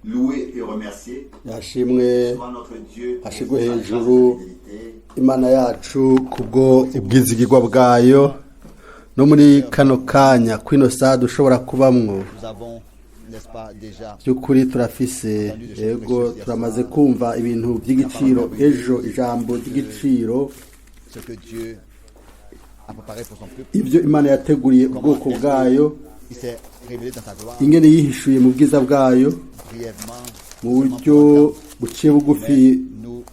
Loué et remercié Yashimwe soit notre Dieu pour ashigwe sa grâce et hejuru sa fidélité. Imana yacu kubwo ubwizigirwa bwayo no muri kano kanya kwino saa dushobora kubamwo. Nous avons, n'est-ce pas, déjà By'ukuri turafise, yego, turamaze kumva ibintu by'igiciro ejo, ijambo ry'igiciro, ce que Dieu a préparé pour son peuple. Ibyo Imana yateguriye ubwoko bwayo, Il s'est révélé dans sa gloire ingene yihishuye mu bwiza bwayo brièvement, mu buryo buciye bugufi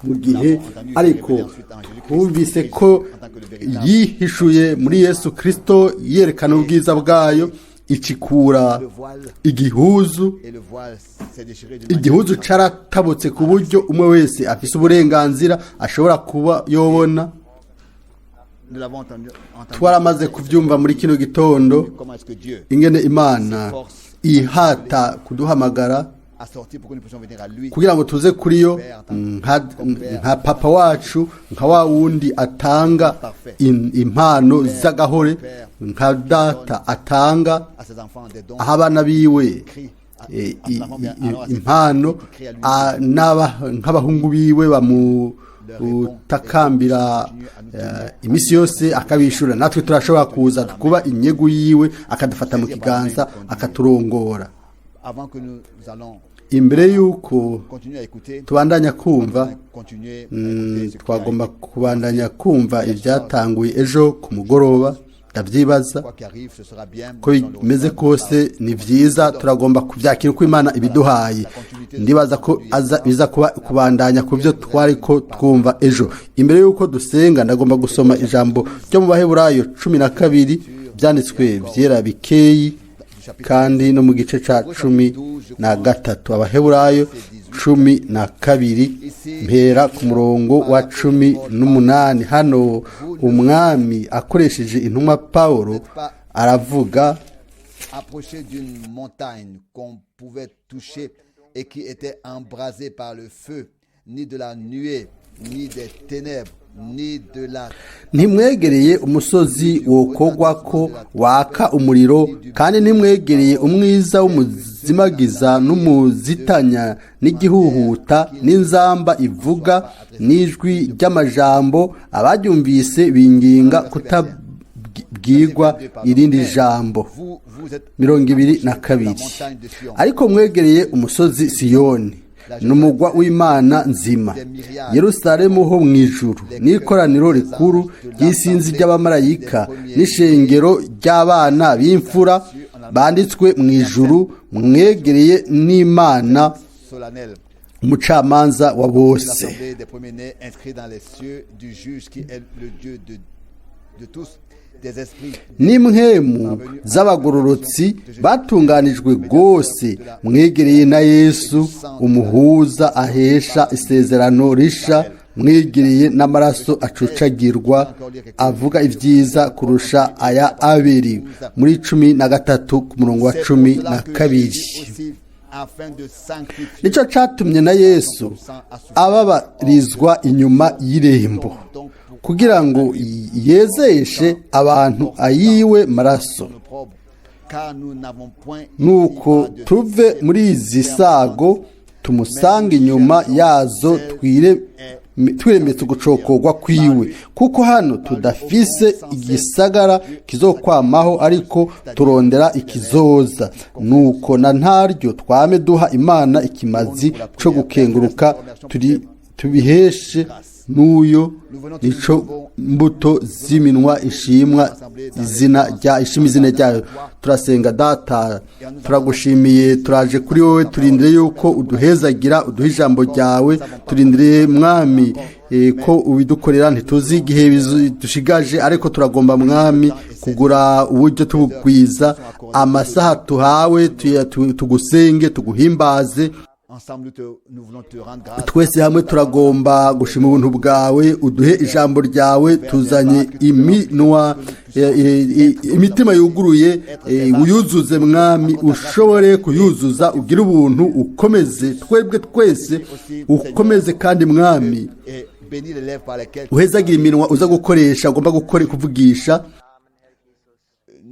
mu gihe, ariko twumvise ko yihishuye muri Yesu Kirisito, yerekana ubwiza bwayo, icikura le voile igihuzu. Et le voile s'est déchiré d'une Igihuzu manière caratabutse ku buryo umwe wese afise uburenganzira ashobora kuba yobona. Nous l'avons entendu. Twaramaze kubyumva muri kino gitondo Comment est-ce que Dieu ingene Imana ihata kuduhamagara a sorti pour que nous puissions venir à lui kugira ngo tuze kuri yo nka papa wacu, nka wa wundi atanga impano z'agahore, nka data atanga à ses enfants des dons aho abana biwe impano, nk'abahungu biwe bamutakambira iminsi yose akabishura. Natwe turashobora kuza kuba inyegu yiwe, akadufata mu kiganza, akaturongora. Avant que nous allons Imbere y'uko continuer à écouter, tubandanya kumva, continuer à écouter ce qui a twagomba kubandanya kumva ibyatanguye ejo ku mugoroba, ndabyibaza. Quoi qu'il arrive, ce sera bien. Ko bimeze kose ni byiza, turagomba kubyakira uko Imana ibiduhaye. Ndibaza ko aza biza kuba kubandanya ku byo twari ko twumva ejo. Imbere y'uko dusenga, ndagomba gusoma ijambo ryo mu Baheburayo 12, byanditswe byera bikeyi, kandi no mu gice cya 13. Abaheburayo 12, mpera ku murongo wa 18. Hano Umwami akoresheje intumwa Paul aravuga: Approché d'une montagne qu'on pouvait toucher et qui était embrasée par le feu, ni de la nuée, ni des ténèbres, ni de la Ntimwegereye umusozi wokogwa ko waka umuriro, kandi ntimwegereye umwiza w'umuzimagiza n'umuzitanya n'igihuhuta n'inzamba ivuga n'ijwi ry'amajambo, abaryumvise binginga kutabwigwa irindi jambo. Vous, vous êtes 22. Ariko mwegereye umusozi Siyoni, ni umugwa w'Imana nzima, Yerusalemu ho mu ijuru, n'ikoraniro rikuru ry'isinzi ry'abamarayika, n'ishengero ry'abana b'imfura banditswe mu ijuru, mwegereye n'Imana solennelle umucamanza wa bose. L'assemblée des premiers-nés inscrits dans les cieux, du juge qui est le Dieu de tous, des esprits N'impwemu z'abagororotsi batunganijwe rwose, mwegereye na Yesu umuhuza ahesha isezerano risha, mwegereye n'amaraso acucagirwa avuga ibyiza kurusha aya Abeli. Muri 13 ku murongo wa C'est pour cumi cela na que kabiri. Jésus aussi, afin de sanctifier Nicyo catumye na Yesu ababarizwa inyuma y'irembo, kugira ngo yezeshe abantu ayiwe maraso. Opprobre, car nous n'avons point Nuko tuve muri izi sago, tumusange inyuma yazo, twiremetse ugucokorwa kwiwe, kuko hano tudafise igisagara kizokwamaho, ariko turondera ikizoza. Nuko na ntaryo twame duha Imana ikimazi co gukenguruka, turi tubiheshe n'uyo, nico mbuto z'iminwa ishimwa izina rya ishima izina ryayo. Turasenga. Data, turagushimiye, turaje kuri wowe, turindire yuko uduhezagira, uduha ijambo ryawe. Turindiriye, Mwami, ko ubidukorera. Ntituzi igihe dushigaje, ariko turagomba, Mwami, kugura uburyo tubugwiza amasaha tuhawe, tugusenge, tuguhimbaze. Ensemble, nous voulons te rendre grâce. Twese hamwe turagomba gushima ubuntu bwawe. Uduhe ijambo ryawe. Tuzanye iminwa, imitima yuguruye, uyuzuze, Mwami, ushobore kuyuzuza, ugire ubuntu, ukomeze twebwe twese, ukomeze kandi, Mwami, Et bénis les lèvres par lesquelles uhezagira iminwa uza gukoresha, ugomba gukora kuvugisha.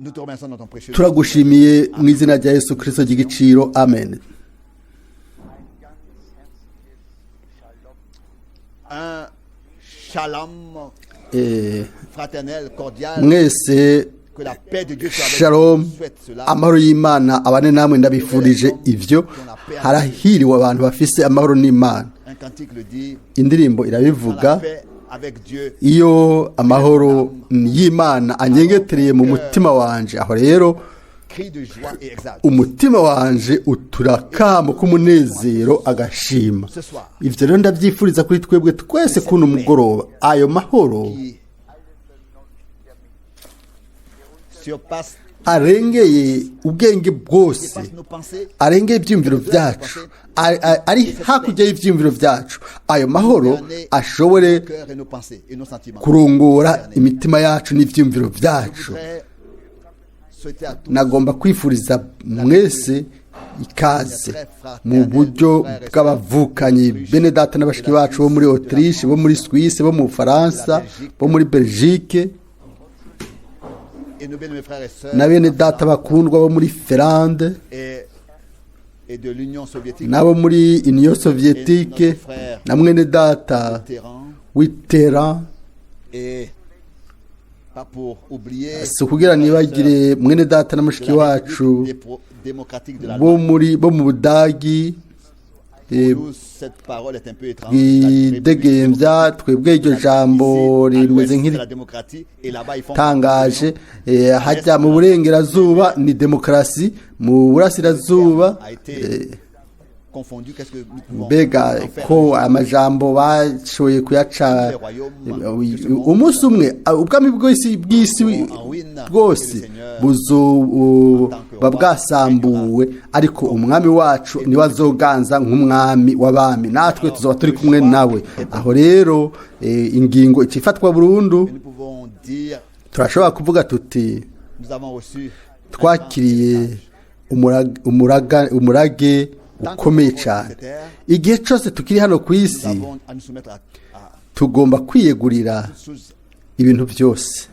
Nous te remercions dans ton précieux Turagushimiye mu izina rya Yesu Kirisito ry'igiciro, amen. Un shalom fraternel, cordial. Mwese Que la paix de Dieu soit avec shalom, vous. Je souhaite cela. Amahoro y'Imana abane namwe, ndabifurije ivyo. Harahiriwe abantu bafise amahoro n'Imana. Un cantique le dit. Indirimbo Dans irabivuga. la paix avec Dieu. Iyo amahoro y'Imana anyengetereye mu mutima wanje, aho rero Crie de joie et exalte. umutima wanje utura akamo k'umunezero agashima. Ce soir, Ivyo rero ndavyifuriza kuri twebwe twese kuno mugoroba, ayo mahoro qui surpasse, arengeye ubwenge bwose, dépasse nos pensées, arengeye ibyiyumviro byacu, ari hakurya y'ibyiyumviro byacu, ayo mahoro ashobore nos cœurs et nos pensées et nos sentiments. kurongora imitima yacu n'ibyiyumviro Je byacu. voudrais souhaiter à tous Nagomba kwifuriza mwese ikaze mu buryo bw'abavukanyi, bene data na bashiki bacu bo muri Autriche, bo muri Suisse, bo mu Bufaransa, bo muri Belgique, et nos bien-aimés frères et sœurs na bene data bakundwa bo muri Finlande et de l'Union soviétique, n'abo muri Union soviétique, na mwene data Téhéran, w'itera. Et pas pour oublier Si ukugira nibagire mwene data na de mushiki la wacu République démocratique de bo l'Allemagne. muri bo mu Budagi Pour nous, cette parole est un peu étrange. La République bwidegembya. Twebwe iryo jambo Ici, à rimeze l'ouest, c'est la démocratie, et là-bas, ils font nk'iritangaje. Hajya mu burengerazuba ni demokarasi, mu burasirazuba a été confondu. Qu'est-ce que nous pouvons mbega en faire? ko amajambo bashoboye kuyaca. Umunsi umwe ubwami bw'isi bwose buzoba bwasambuwe, ariko umwami wacu niwe azoganza nk'umwami w'abami, natwe tuzoba turi kumwe nawe. Aho rero ingingo ikifatwa burundu. Et nous pouvons dire, Turashobora kuvuga tuti nous avons reçu twakiriye umurage ukomeye cyane. Igihe cyose tukiri hano ku nous isi, avons à nous soumettre à tugomba kwiyegurira toutes choses ibintu byose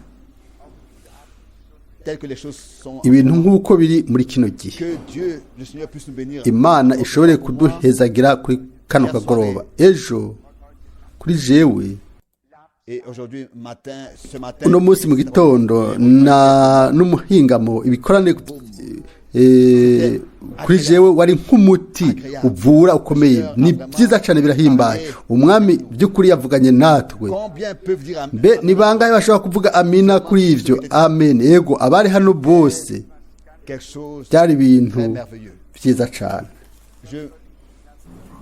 telles que les choses sont. ibintu nk'uko biri muri kino gihe. Que Dieu, le Seigneur, puisse nous bénir. Imana ishobore kuduhezagira kuri kano kagoroba. Ejo kuri jewe, Et aujourd'hui matin, ce matin, uno munsi mu gitondo na n'umuhingamo, ibikorane kuri jewe wari nk'umuti uvura ukomeye. Ni byiza cyane, birahimbaye. Umwami by'ukuri yavuganye natwe. Combien peuvent dire amen? Mbe ni bangahe bashobora kuvuga amina kuri ibyo? Amen. Yego, abari hano bose. Quelque chose Byari ibintu très merveilleux. byiza cyane. Je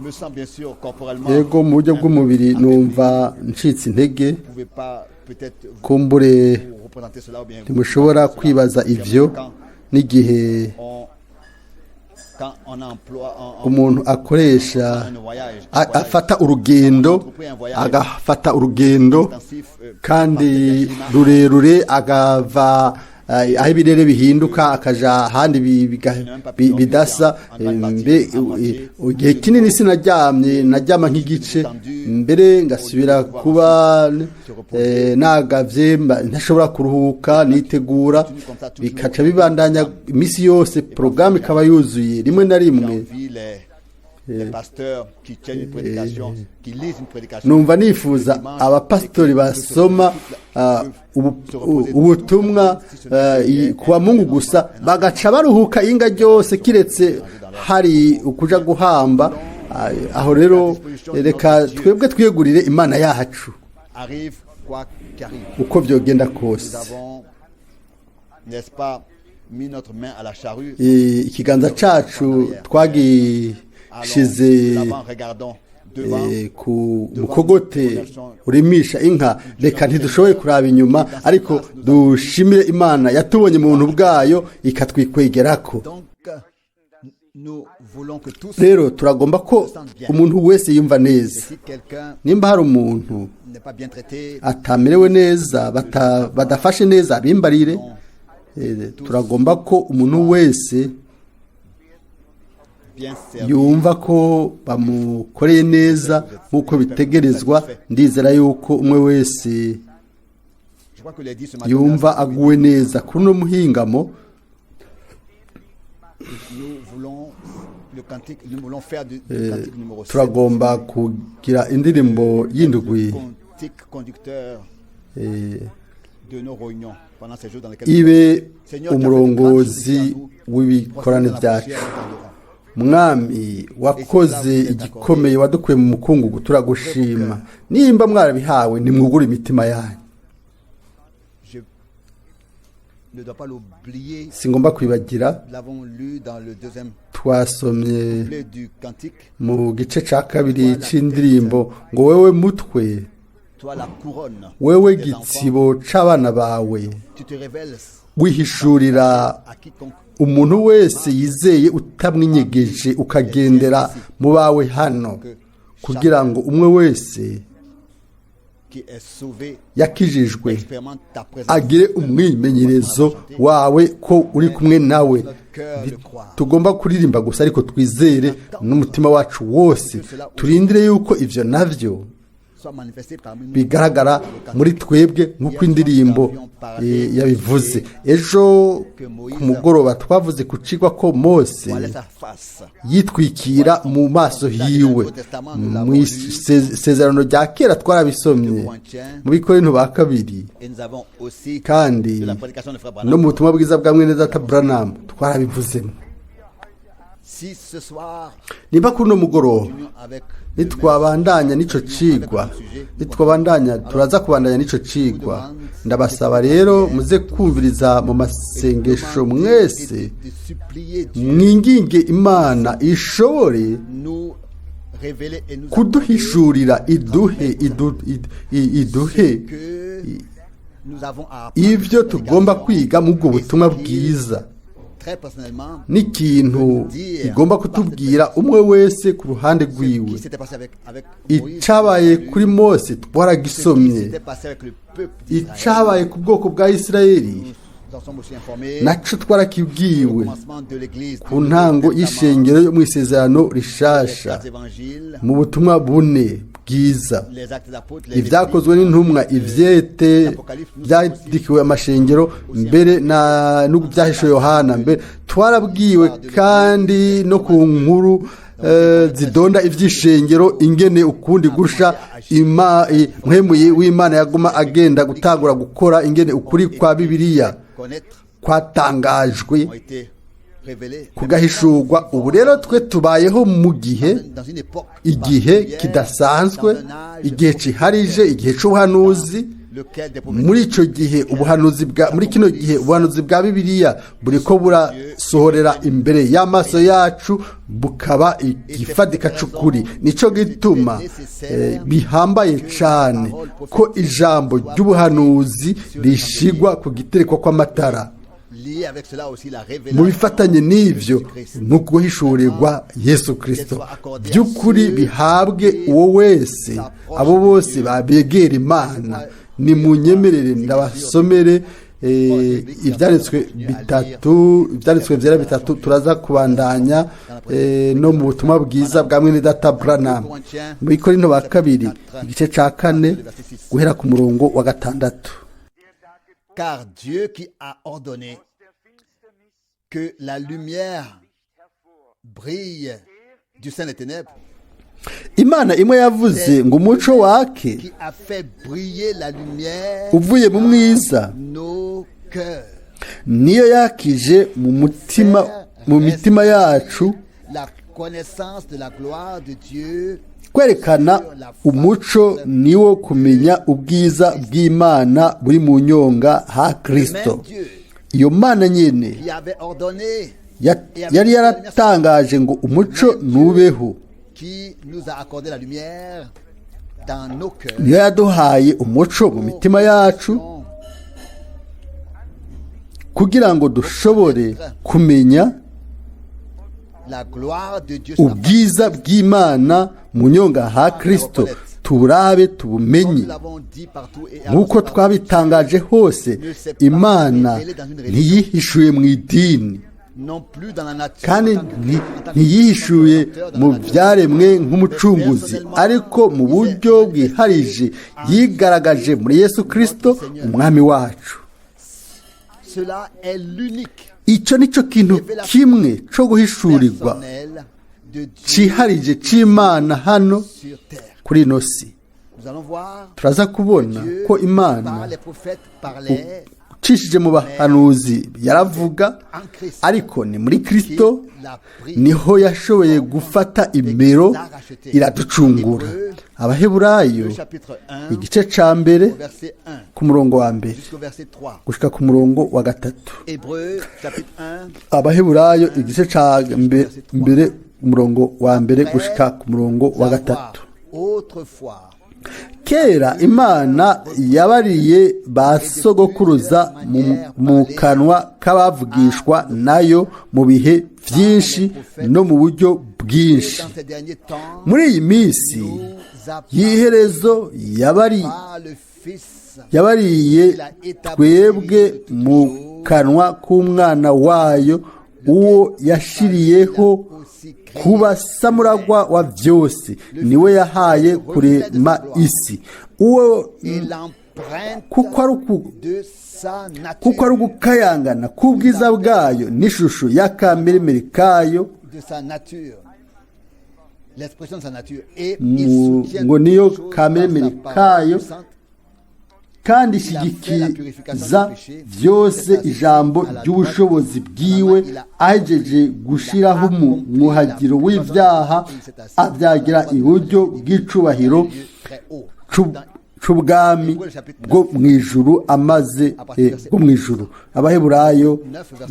me sens bien sûr corporellement. Yego, mu buryo bw'umubiri numva ncitse intege. Vous pouvez pas peut-être vous Kumbure représenter cela ou bien vous ntimushobora kwibaza ivyo n'igihe quand on emploie umuntu akoresha un voyage, afata urugendo, agafata urugendo intensif, kandi rurerure, agava aho ibirere bihinduka akaja ahandi bidasa. Mbe igihe kinini sinaryamye, naryama nk'igice, mbere ngasubira kuba nagavye, ntashobora kuruhuka, nitegura, bikaca bibandanya iminsi yose, porogaramu ikaba yuzuye rimwe na rimwe. J'envie les pasteurs qui tiennent une prédication, qui lisent une prédication. Numva nifuza abapasitori basoma ubutumwa ku bamungu gusa, bagaca baruhuka inga ryose, kiretse hari ukuja guhamba. Aho rero reka twebwe twiyegurire Imana yacu Arrive quoi qu'arrive. uko byogenda Nous kose. avons, n'est-ce pas, mis notre main à la charrue. Ikiganza cacu twagishize Allons de l'avant, regardons devant. Ku mukogote urimisha inka. Reka ntidushoboye kuraba inyuma, ariko dushimire Imana yatubonye mu buntu bwayo ikatwikwegerako. Donc, nous voulons que tous, Rero turagomba ko umuntu wese yumva neza. si quelqu'un Nimba hari umuntu n'est pas bien traité, atamerewe neza, badafashe neza, bimbarire. Turagomba ko umuntu wese bien servi, yumva ko bamukoreye neza nk'uko bitegerezwa. Ndizera yuko umwe wese je crois que l'ai dit ce matin, yumva aguwe neza kuri uno muhingamo. nous voulons Le cantique, nous voulons faire du cantique numéro 7. Turagomba kugira indirimbo y'indwi Cantique conducteur de nos réunions pendant ces jours dans lesquels ibe umurongozi w'ibikorane byacu. Mwami, wakoze igikomeye, wadukuye mu mukungugu, turagushima. Nimba mwarabihawe, nimwugure imitima yanyu. Je ne dois pas l'oublier. Singomba kwibagira. Nous l'avons lu dans le deuxième Twasomye couplet du cantique. mu gice cya kabiri c'indirimbo ngo: "Wewe mutwe, Toi la couronne wewe des enfants, gitsibo c'abana bawe, tu te révèles wihishurira à quiconque umuntu wese yizeye utamwinyegeje, ukagendera mu bawe hano, kugira ngo umwe wese qui est sauvé yakijijwe expérimente ta présence. agire umwimenyerezo wawe ko uri kumwe nawe." Tugomba kuririmba gusa, ariko twizere n'umutima wacu wose. Turindire yuko ivyo navyo Soit manifesté parmi nous. bigaragara muri twebwe nk'uko indirimbo yabivuze. Ejo ku mugoroba twavuze ku cigwa ko Mose Voilait sa face. yitwikira mu maso hiwe. Mu Isezerano rya Kera twarabisomye mu Bikorinto ba Kabiri, Et nous avons aussi kandi de la prédication de frère no Branham. mu butumwa bwiza bwa mwene data Branham twarabivuzemo. Si ce soir, Nimba kuri uno mugoroba union avec nitwabandanya n'ico cigwa, nitwabandanya, turaza kubandanya n'ico cigwa. Ndabasaba rero muze kumviriza mu masengesho mwese, de supplier Dieu mwinginge Imana ishobore nous révéler et nous kuduhishurira, iduhe iduhe que nous avons à apprendre ivyo tugomba kwiga mu ubwo butumwa bwiza, très personnellement n'ikintu igomba kutubwira umwe wese ku ruhande rwiwe. qui s'était passé avec Moïse, Icabaye kuri Mose ce qui twaragisomye. s'était passé avec le peuple d'Israël. Icabaye ku bwoko bwa Isirayeli Nous en sommes aussi informés. naco twarakibwiwe. Au commencement de l'Église, Ku ntango y'ishengero yo mu Isezerano les Rishasha, quatre évangiles, mu butumwa bune bwiza, les Actes des Apôtres, les Ibyakozwe n'Intumwa, ivyete byandikiwe amashengero, mbere na n'ibyahishe Yohana, mbere twarabwiwe kandi no ku nkuru zidonda ivy'ishengero, ingene ukundi gusha Mpwemu w'Imana yaguma agenda gutangura gukora, ingene ukuri kwa Bibiliya connaître kwatangajwe, ont été révélés. kugahishurwa. Ubu rero twe tubayeho mu gihe, Dans une époque igihe particulière, kidasanzwe, dans un âge igihe ciharije, igihe c'ubuhanuzi. Lequel des prophéties Muri ico gihe ubuhanuzi bwa, muri kino gihe ubuhanuzi bwa Bibiliya buriko burasohorera imbere y'amaso yacu, bukaba igifatika c'ukuri. Nico gituma bihambaye cane ko ijambo ry'ubuhanuzi rishigwa ku gitereko kw'amatara. Lié avec cela aussi la Mu révélation bifatanye n'ivyo ni uguhishurirwa Yesu Kristo by'ukuri, bihabwe uwo wese, abo bose babegera Imana. Ni munyemerere ndabasomere ibyanditswe bitatu, ibyanditswe byera bitatu. Turaza kubandanya no mu butumwa bwiza bwa mwene data Branham, mu Bikorinto ba Kabiri, igice ca 4, guhera ku murongo wa 6. Car Dieu qui a ordonné que la lumière brille du sein des ténèbres, Imana imwe yavuze ngo umuco wake qui a fait briller la lumière uvuye mu mwiza, nos cœurs, niyo yakije mu mutima, mu mitima yacu, la connaissance de la gloire de Dieu kwerekana umuco niwo kumenya ubwiza bw'Imana buri mu nyonga ha Kristo. Même Dieu Iyo Mana nyene qui avait ordonné, yari yaratangaje ngo umuco nubeho, qui nous a accordé la lumière dans nos cœurs, niyo yaduhaye umuco mu mitima yacu, kugira ngo dushobore kumenya la gloire de Dieu sur la face. ubwiza bw'Imana mu nyonga ha Kristo, turabe tubumenye. Comme nous l'avons dit partout et Nk'uko annoncé partout, twabitangaje hose, Imana ntiyihishuye mu idini, non plus dans la nature, kandi en tant que- en tant que- ntiyihishuye en tant que mu dans la byaremwe nk'umucunguzi, ariko mu buryo bwiharije yigaragaje muri Yesu Kristo Umwami wacu. Cela est l'unique Icyo ni cyo kintu kimwe cyo guhishurirwa personnel de Dieu ciharije c'Imana hano sur terre. Kuri ino si. Nous allons voir Turaza kubona Dieu ko Imana par les prophètes parlait ucishije mu bahanuzi yaravuga, en Christ ariko ni muri Kristo qu'il a pris niho yashoboye gufata imero iraducungura. Abaheburayo le chapitre 1 igice ca mbere au verset 1 ku murongo wa mbere jusqu'au verset 3. gushika ku murongo wa gatatu. Hébreux chapitre 1 Abaheburayo igice ca mbere umurongo wa mbere gushika ku murongo wa gatatu. Autrefois Kera Imana yabariye ba sogokuruza mu kanwa k'abavugishwa nayo mu bihe byinshi no mu buryo et bwinshi. Dans ces derniers temps Muri iyi minsi nous a y'iherezo par le Fils yabariye twebwe mu kanwa k'umwana wayo, uwo yashiriyeho kuba samuragwa wa byose, niwe yahaye kurema isi, uwo et l'empreinte kuko ari uku de sa nature kuko ari ugukayangana k'ubwiza bwayo n'ishusho y'akameremere kayo. De sa nature, l'expression de sa nature, et il soutient Ngo niyo toutes choses par sa kameremere parole kayo, puissante. kandi ishyigikiza byose ijambo ry'ubushobozi bwiwe. Ahejeje gushiraho umwuhagiro w'ibyaha, abyagira iburyo bw'icubahiro Très haut. c'ubwami bwo mu ijuru, amaze bwo mu ijuru. Abaheburayo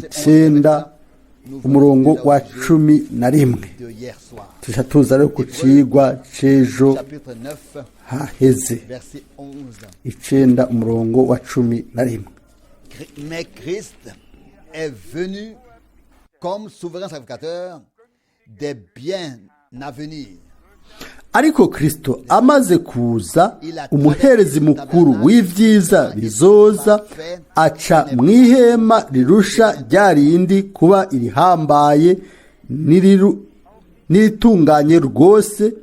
9 umurongo wa 11. De hier soir. Tuja tuza rero ku cigwa c'ejo Chapitre 9, haheze. Verset 11. 9 umurongo wa 11. Mais Christ est venu comme souverain sacrificateur des biens à venir. Ariko Kristo amaze kuza umuherezi mukuru w'ibyiza bizoza, aca mu ihema rirusha rya rindi kuba irihambaye n'iritunganye rwose,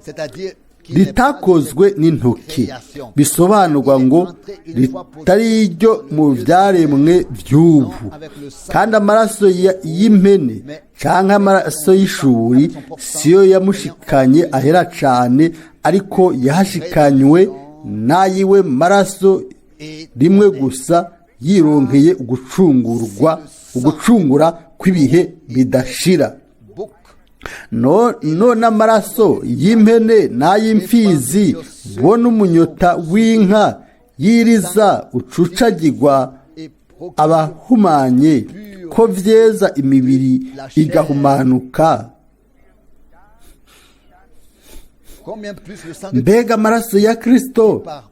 C'est-à-dire qu'il n'est pas ritakozwe n'intoki, bisobanurwa ngo ritari iryo mu byaremwe by'ubu. Kandi amaraso y'impene cyangwa amaraso y'ishuri siyo yamushikanye ahera cane, ariko yahashikanywe n'ayiwe maraso rimwe gusa, yironkeye ugucungurwa ugucungura kw'ibihe bidashira. Bouc No, none amaraso y'impene n'ay'imfizi bo n'umunyota w'inka yiriza ucucagirwa et procure abahumanye, ko vyeza imibiri igahumanuka, combien plus le sang de mbega amaraso ya Kristo, par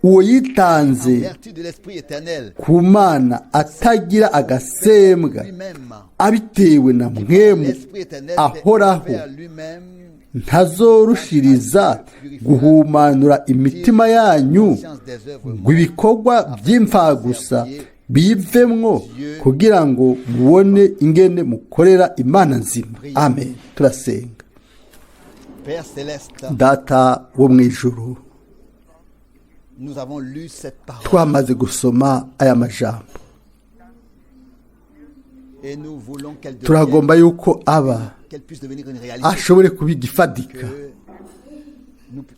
uwo yitanze vertu de l'Esprit éternel ku Mana atagira agasembwa, lui-même abitewe na Mpwemu l'Esprit éternel s'est ahoraho, offert lui-même ntazorushiriza guhumanura imitima yanyu conscience des œuvres ngo ibikorwa by'imfagusa bivemwo, kugira ngo mubone ingene mukorera Imana nzima? Amen. Turasenga. Père céleste, Data wo mu ijuru, nous avons lu cette parole twamaze gusoma aya majambo, et nous voulons qu'elle devienne, turagomba yuko aba qu'elle puisse devenir une réalité ashobore kuba igifatika,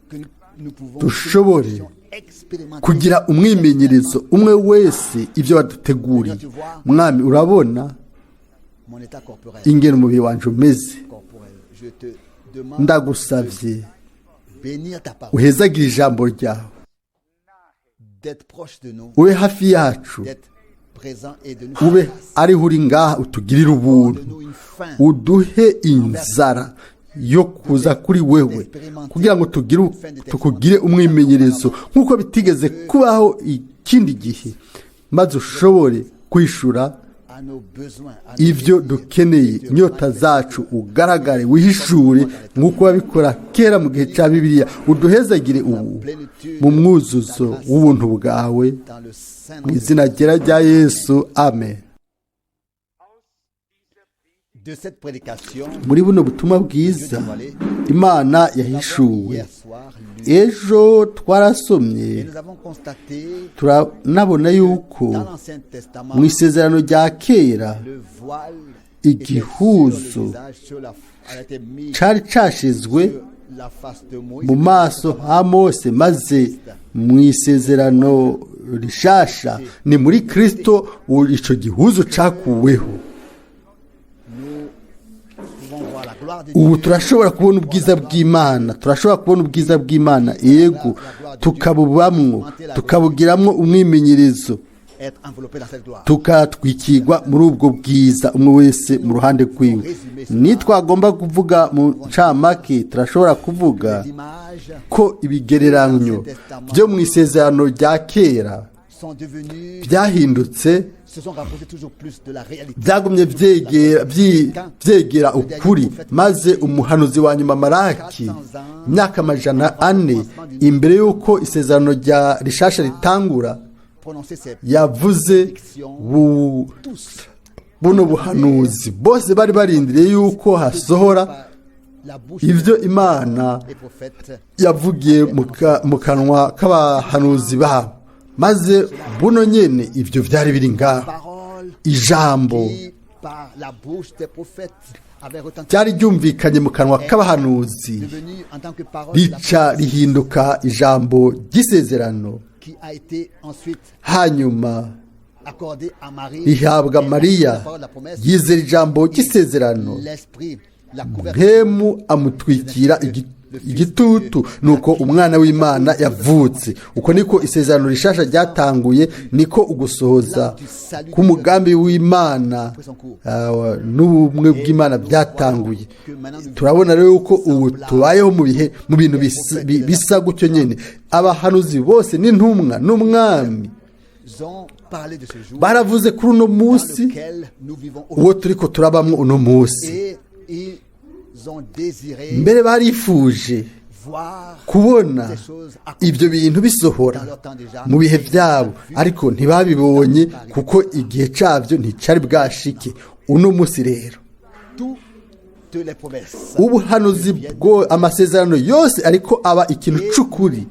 que nous pouvons dushobore que nous puissions expérimenter kugira umwimenyerezo umwe wese ibyo waduteguriye. Mwami, urabona mon état corporel ingene umubiri wanje umeze. Corporel, je te demande Ndagusavye de bénir ta parole, uhezagire ijambo ryawe, d'être proche de nous, ube hafi yacu, d'être présent et de nous ube faire grâce. ariho uri ngaha, utugirire ubuntu, De nous une faim uduhe inzara yo kuza kuri wewe, kugira ngo tukugire umwimenyerezo nk'uko bitigeze kubaho ikindi gihe, maze ushobore kwishura à nos besoins, à nos ibyo désirs, dukeneye, et te inyota zacu, ugaragare wihishure nk'uko wabikora kera mu gihe cya Bibiliya. Uduhezagire ubu mu mwuzuzo w'ubuntu bwawe, dans le saint mu nom de izina ryera rya Yesu, amen. De cette prédication, Muri buno butumwa bwiza Imana yahishuwe, hier soir, lu, ejo twarasomye, et nous avons constaté turanabona yuko dans l'Ancien Testament, mu isezerano rya kera le voile était sur le igihuzu visage, sur la Cari cashizwe mu maso ha Mose, maze mu isezerano rishasha ni muri Kristo ico gihuzu cakuweho. Ubu turashobora kubona ubwiza bw'Imana, turashobora kubona ubwiza bw'Imana, yego, tukabubamwo, tukabugiramwo umwimenyerezo, tukatwikirwa muri ubwo bwiza, umwe wese mu ruhande rwiwe. Nitwagomba kuvuga mu ncamake, turashobora kuvuga ko ibigereranyo byo mu isezerano rya kera byahindutse, byagumye byegera ukuri, maze umuhanuzi wa nyuma Malaki, imyaka 400 imbere y'uko isezerano rya rishasha ritangura, yavuze buno buhanuzi. Bose bari barindiriye yuko hasohora ibyo Imana yavugiye mu kanwa k'abahanuzi babo, maze buno nyene ibyo byari biri ngaho. Ijambo ryari ryumvikanye mu kanwa k'abahanuzi rica rihinduka ijambo ry'isezerano, hanyuma rihabwa Mariya, yizera ijambo ry'isezerano, mpemu amutwikira igitutu, nuko umwana w'Imana yavutse. Uko niko isezerano rishasha ryatanguye, niko ugusohoza k'umugambi w'Imana n'ubumwe bw'Imana byatanguye. Turabona rero yuko ubu tubayeho mu bihe, mu bintu bisa gutyo nyene. Abahanuzi bose n'intumwa n'umwami baravuze kuri uno munsi uwo turiko turabamwo uno munsi. Mbere barifuje kubona ibyo bintu bisohora mu bihe byabo, ariko ntibabibonye kuko igihe cyabyo nticari bwashike. Uno munsi rero ubuhanuzi bwo amasezerano yose ariko aba ikintu c'ukuri.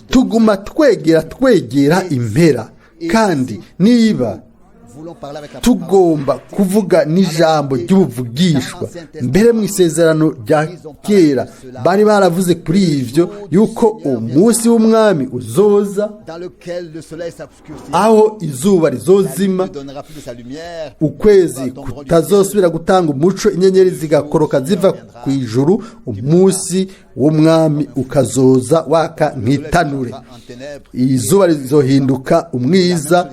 Tuguma twegera impera, kandi niba tugomba kuvuga n'ijambo ry'ubuvugishwa, mbere mu isezerano rya kera bari baravuze kuri ivyo yuko umunsi w'umwami uzoza, aho izuba rizozima, ukwezi kutazosubira gutanga umuco, inyenyeri zigakoroka ziva ku ijuru, umunsi w'umwami ukazoza waka nk'itanure, izuba rizohinduka umwiza,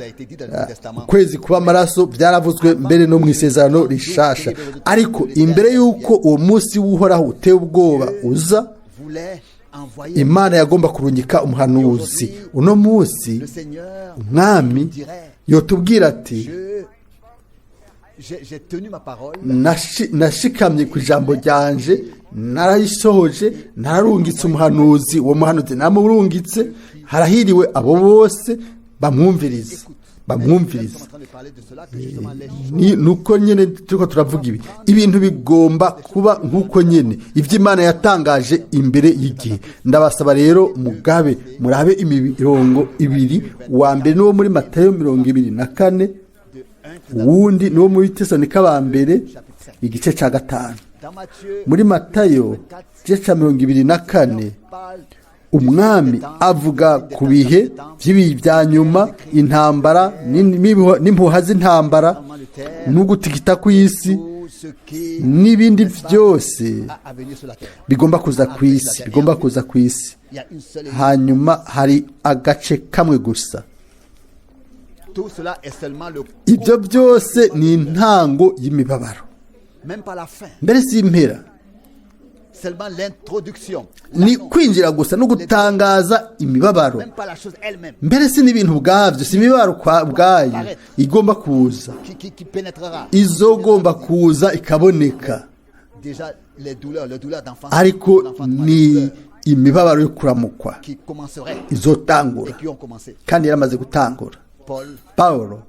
ukwezi kuba amaraso. Byaravuzwe mbere no mu isezerano rishasha. Ariko imbere y'uko uwo munsi w'Uhoraho uteye ubwoba uza, Imana yagomba kurungika umuhanuzi. Uno munsi umwami yotubwira ati nashikamye ku ijambo ryanje, narayisohoje, nararungitse umuhanuzi, uwo muhanuzi namurungitse, harahiriwe abo bose bamwumviriza. Nuko nyene turiko turavuga ibi, ibintu bigomba kuba nkuko nyene ivyo Imana yatangaje imbere y'igihe. Ndabasaba rero mugabe murabe imirongo ibiri, wa mbere niwo muri Matayo 24, uwundi niwo muri Tesalonika ba mbere igice ca 5. Muri Matayo igice ca 24, umwami avuga ku bihe by'ibi bya nyuma, intambara n'impuha z'intambara n'ugutigita kw'isi n'ibindi byose bigomba kuza ku isi, bigomba kuza ku isi. Hanyuma hari agace kamwe gusa. Ibyo byose ni intango y'imibabaro, mbere si impera, ni kwinjira gusa no gutangaza imibabaro. Mbere si n'ibintu ubwabyo, si imibabaro ubwayo igomba kuza, izogomba kuza ikaboneka, ariko ni imibabaro yo kuramukwa izotangura, kandi yaramaze gutangura. Paulo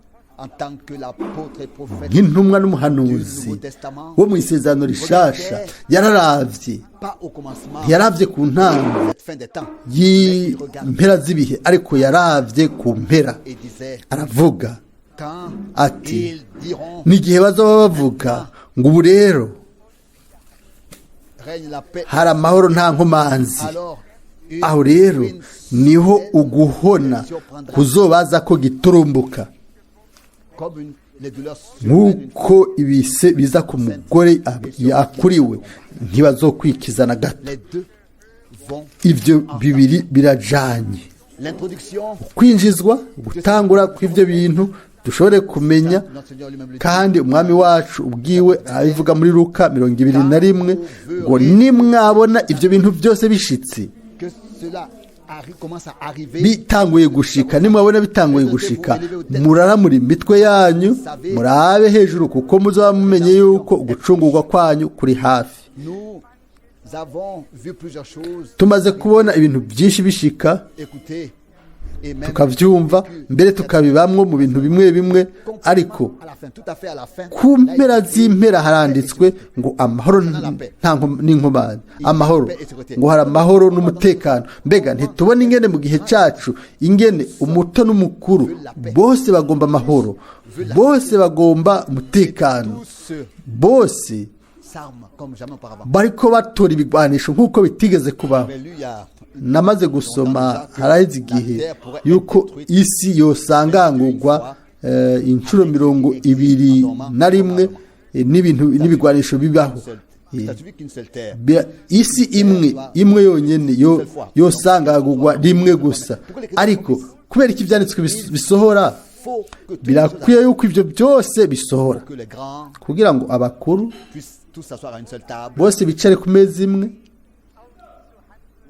nk'intumwa n'umuhanuzi wo mu isezerano rishasha yararavye, ntiyaravye ku ntango y'impera z'ibihe, ariko yaravye ku mpera. Aravuga ati n'igihe bazaba bavuga Ngo ubu rero règne la paix. Hari amahoro, nta nkomanzi. Alors, une Aho rero ruine niho soudaine uguhona surprendra kuzobaza ko giturumbuka, comme les douleurs surviennent une nk'uko ibise biza ku mugore yakuriwe, ntibazokwikiza na gato. Les deux vont. Ibyo bibiri birajanye. L'introduction, Kwinjizwa, gutangura kw'ibyo bintu dushobore kumenya. notre Seigneur lui-même le dit. Kandi Umwami wacu ubwiwe abivuga muri Luka 21 ngo nimwabona ibyo bintu byose bishitse, Que cela commence à arriver. Bitanguye gushika, nimwabona bitanguye gushika, muraramura imitwe yanyu, murabe hejuru, kuko muzaba mumenye yuko ugucungurwa kwanyu kuri hafi. Nous avons vu plusieurs choses. Tumaze kubona ibintu byinshi bishika, Écoutez, et même tukabyumva, mbere tukabibamwo mu bintu bimwe bimwe, ariko à la fin, tout à fait à la fin, ku mpera z'impera haranditswe ngo amahoro nta n'inkomane, amahoro, ngo hari amahoro n'umutekano. Mbega ntitubona ingene mu gihe cyacu, ingene umuto n'umukuru bose bagomba amahoro, bose bagomba umutekano, tous se bose s'arment comme jamais auparavant. Bariko batora ibigwanisho nk'uko bitigeze kubaho. J'ai lu il y a Namaze gusoma haraheze igihe yuko isi yosangangurwa inshuro 21 n'ibintu n'ibigwanisho bibaho. Ça suffit qu'une seule terre. Isi imwe imwe yonyene yo yosangagurwa rimwe gusa. Ariko kubera ko ibyanditswe bisohora, Faut que toutes les choses birakwiye yuko ibyo byose bisohora, que les grands kugira ngo abakuru puissent tous s'asseoir à une seule table bose bicare ku meza imwe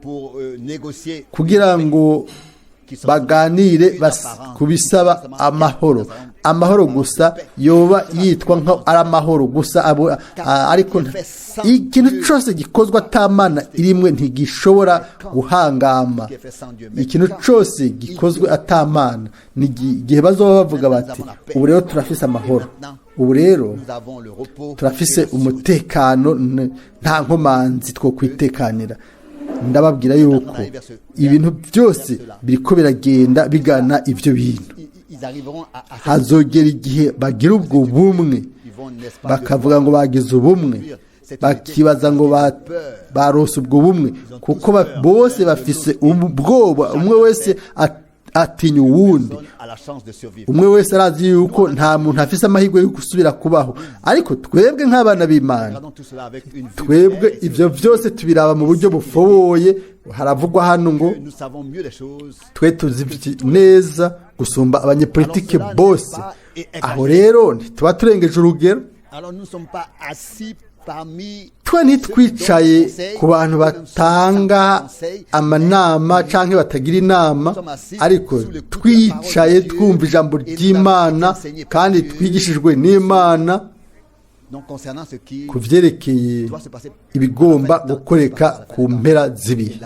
pour négocier kugira ngo qui sera baganire ku bisaba amahoro. Amahoro gusa yoba yitwa nka ari amahoro gusa ariko ikintu cyose gikozwe atamana irimwe ntigishobora guhangama. Qui est fait sans Dieu. Mais Ikintu cyose gikozwe atamana ni igihe bazoba bavuga bati ubu rero turafise amahoro, ubu rero nous avons le repos turafise et la sécurité. umutekano, nta nkomanzi two kwitekanira. Ndababwira yuko ibintu byose biriko biragenda bigana ibyo bintu. Ils arriveront à Hazogera igihe bagira ubwo bumwe, ils vont, n'est-ce pas, bakavuga ngo bagize ubumwe, bakibaza ngo barose ubwo bumwe, kuko bose bafise ubwoba, umwe wese atinya uwundi. Personne a la chance de survivre. Umwe wese arazi yuko nta muntu afise amahirwe yo gusubira kubaho. Ariko twebwe nk'abana b'Imana, Regardons tout cela avec une vue twebwe claire et ibyo byose tubiraba mu buryo bufoboye. Haravugwa hano ngo que nous savons mieux les choses. twe tuzi neza gusumba abanyepolitike bose. Aho rero ntituba turengeje urugero. Alors nous ne sommes pas assis parmi Twe ntitwicaye ku bantu batanga amanama canke batagira inama, ariko twicaye twumva ijambo ry'Imana kandi twigishijwe n'Imana donc concernant ce qui ku vyerekeye doit se passer ibigomba gukoreka ku mpera z'ibihe.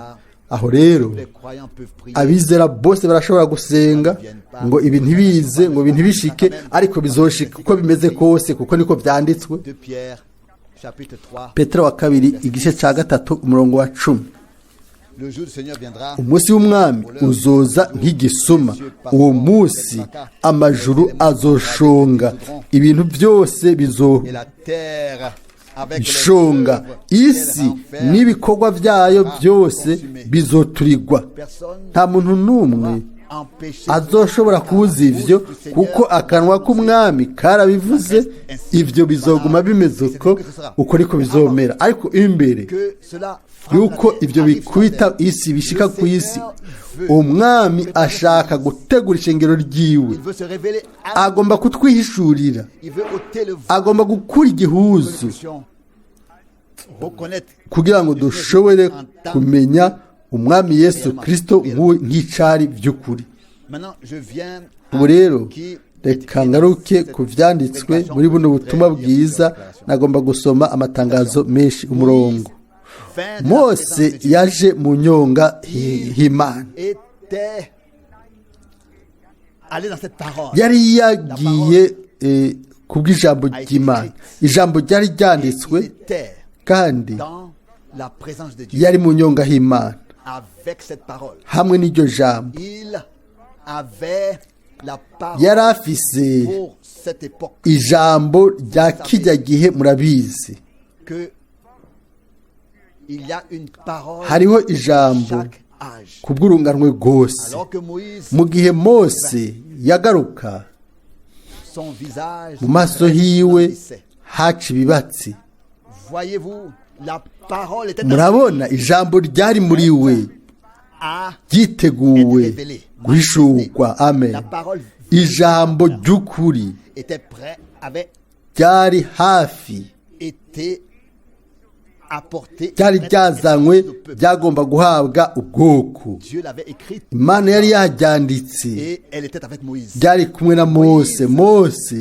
Aho rero les croyants peuvent prier abizera bose barashobora gusenga ngo ibi ntibize, ngo ibi ntibishike, ariko bizoshika uko bimeze kose, kuko niko vyanditswe. 2 Pierre chapitre 3. Petero wa kabiri, igice ca 3, umurongo wa 10. Le jour du Seigneur viendra Umunsi w'Umwami uzoza nk'igisuma. Uwo munsi amajuru azoshonga, ibintu byose et bizoshonga, la terre avec les œuvres qu'elle isi renferme. n'ibikorwa byayo byose bizoturigwa. Personne Nta muntu n'umwe empêcher azoshobora kubuza ivyo, kuko akanwa k'Umwami karabivuze. Ivyo bizoguma bimeze uko, uko niko bizomera. Ariko imbere que cela frappe yuko la terre, ibyo arrive sur la bikubita terre. isi, bishika Le ku isi, Seigneur veut Umwami ashaka gutegura ishengero ryiwe. Il veut se révéler à Agomba kutwihishurira. Il veut ôter le voile Agomba gukura que nous igihuzu puissions reconnaître kugira ngo dushobore kumenya Umwami Yesu Kristo nk'icari by'ukuri. Maintenant, je viens à Ubu rero qui reka ngaruke ku vyanditswe muri buno butumwa bwiza. Nagomba gusoma amatangazo menshi. Umurongo: vint de la Mose présence de Dieu, yaje mu nyonga h'Imana. Était allé dans cette parole. Yari yagiye kubw'ijambo ry'Imana. Ijambo ryari Il ryanditswe, était kandi dans la présence de Dieu yari mu nyonga h'Imana avec cette parole. hamwe n'iryo jambo. Il avait la parole Yari afise pour cette époque. ijambo rya kijya gihe. Murabizi, Que il y a une parole hariho ijambo chaque âge. ku bw'urunganwe rwose. Alors que Moïse, Mu gihe Mose yagaruka, son visage mu maso hiwe resplendissait. haca ibibatsi. Voyez-vous, la parole était Murabona, ijambo ryari muri we, à ryiteguwe guhishurwa. Amen. La parole Ijambo ry'ukuri était prêt, avait ryari hafi, été apporté. ryari ryazanywe, ryagomba guhabwa ubwoko. Dieu l'avait écrite Imana yari yaryanditse, et elle était avec Moïse. ryari kumwe na Mose. Mose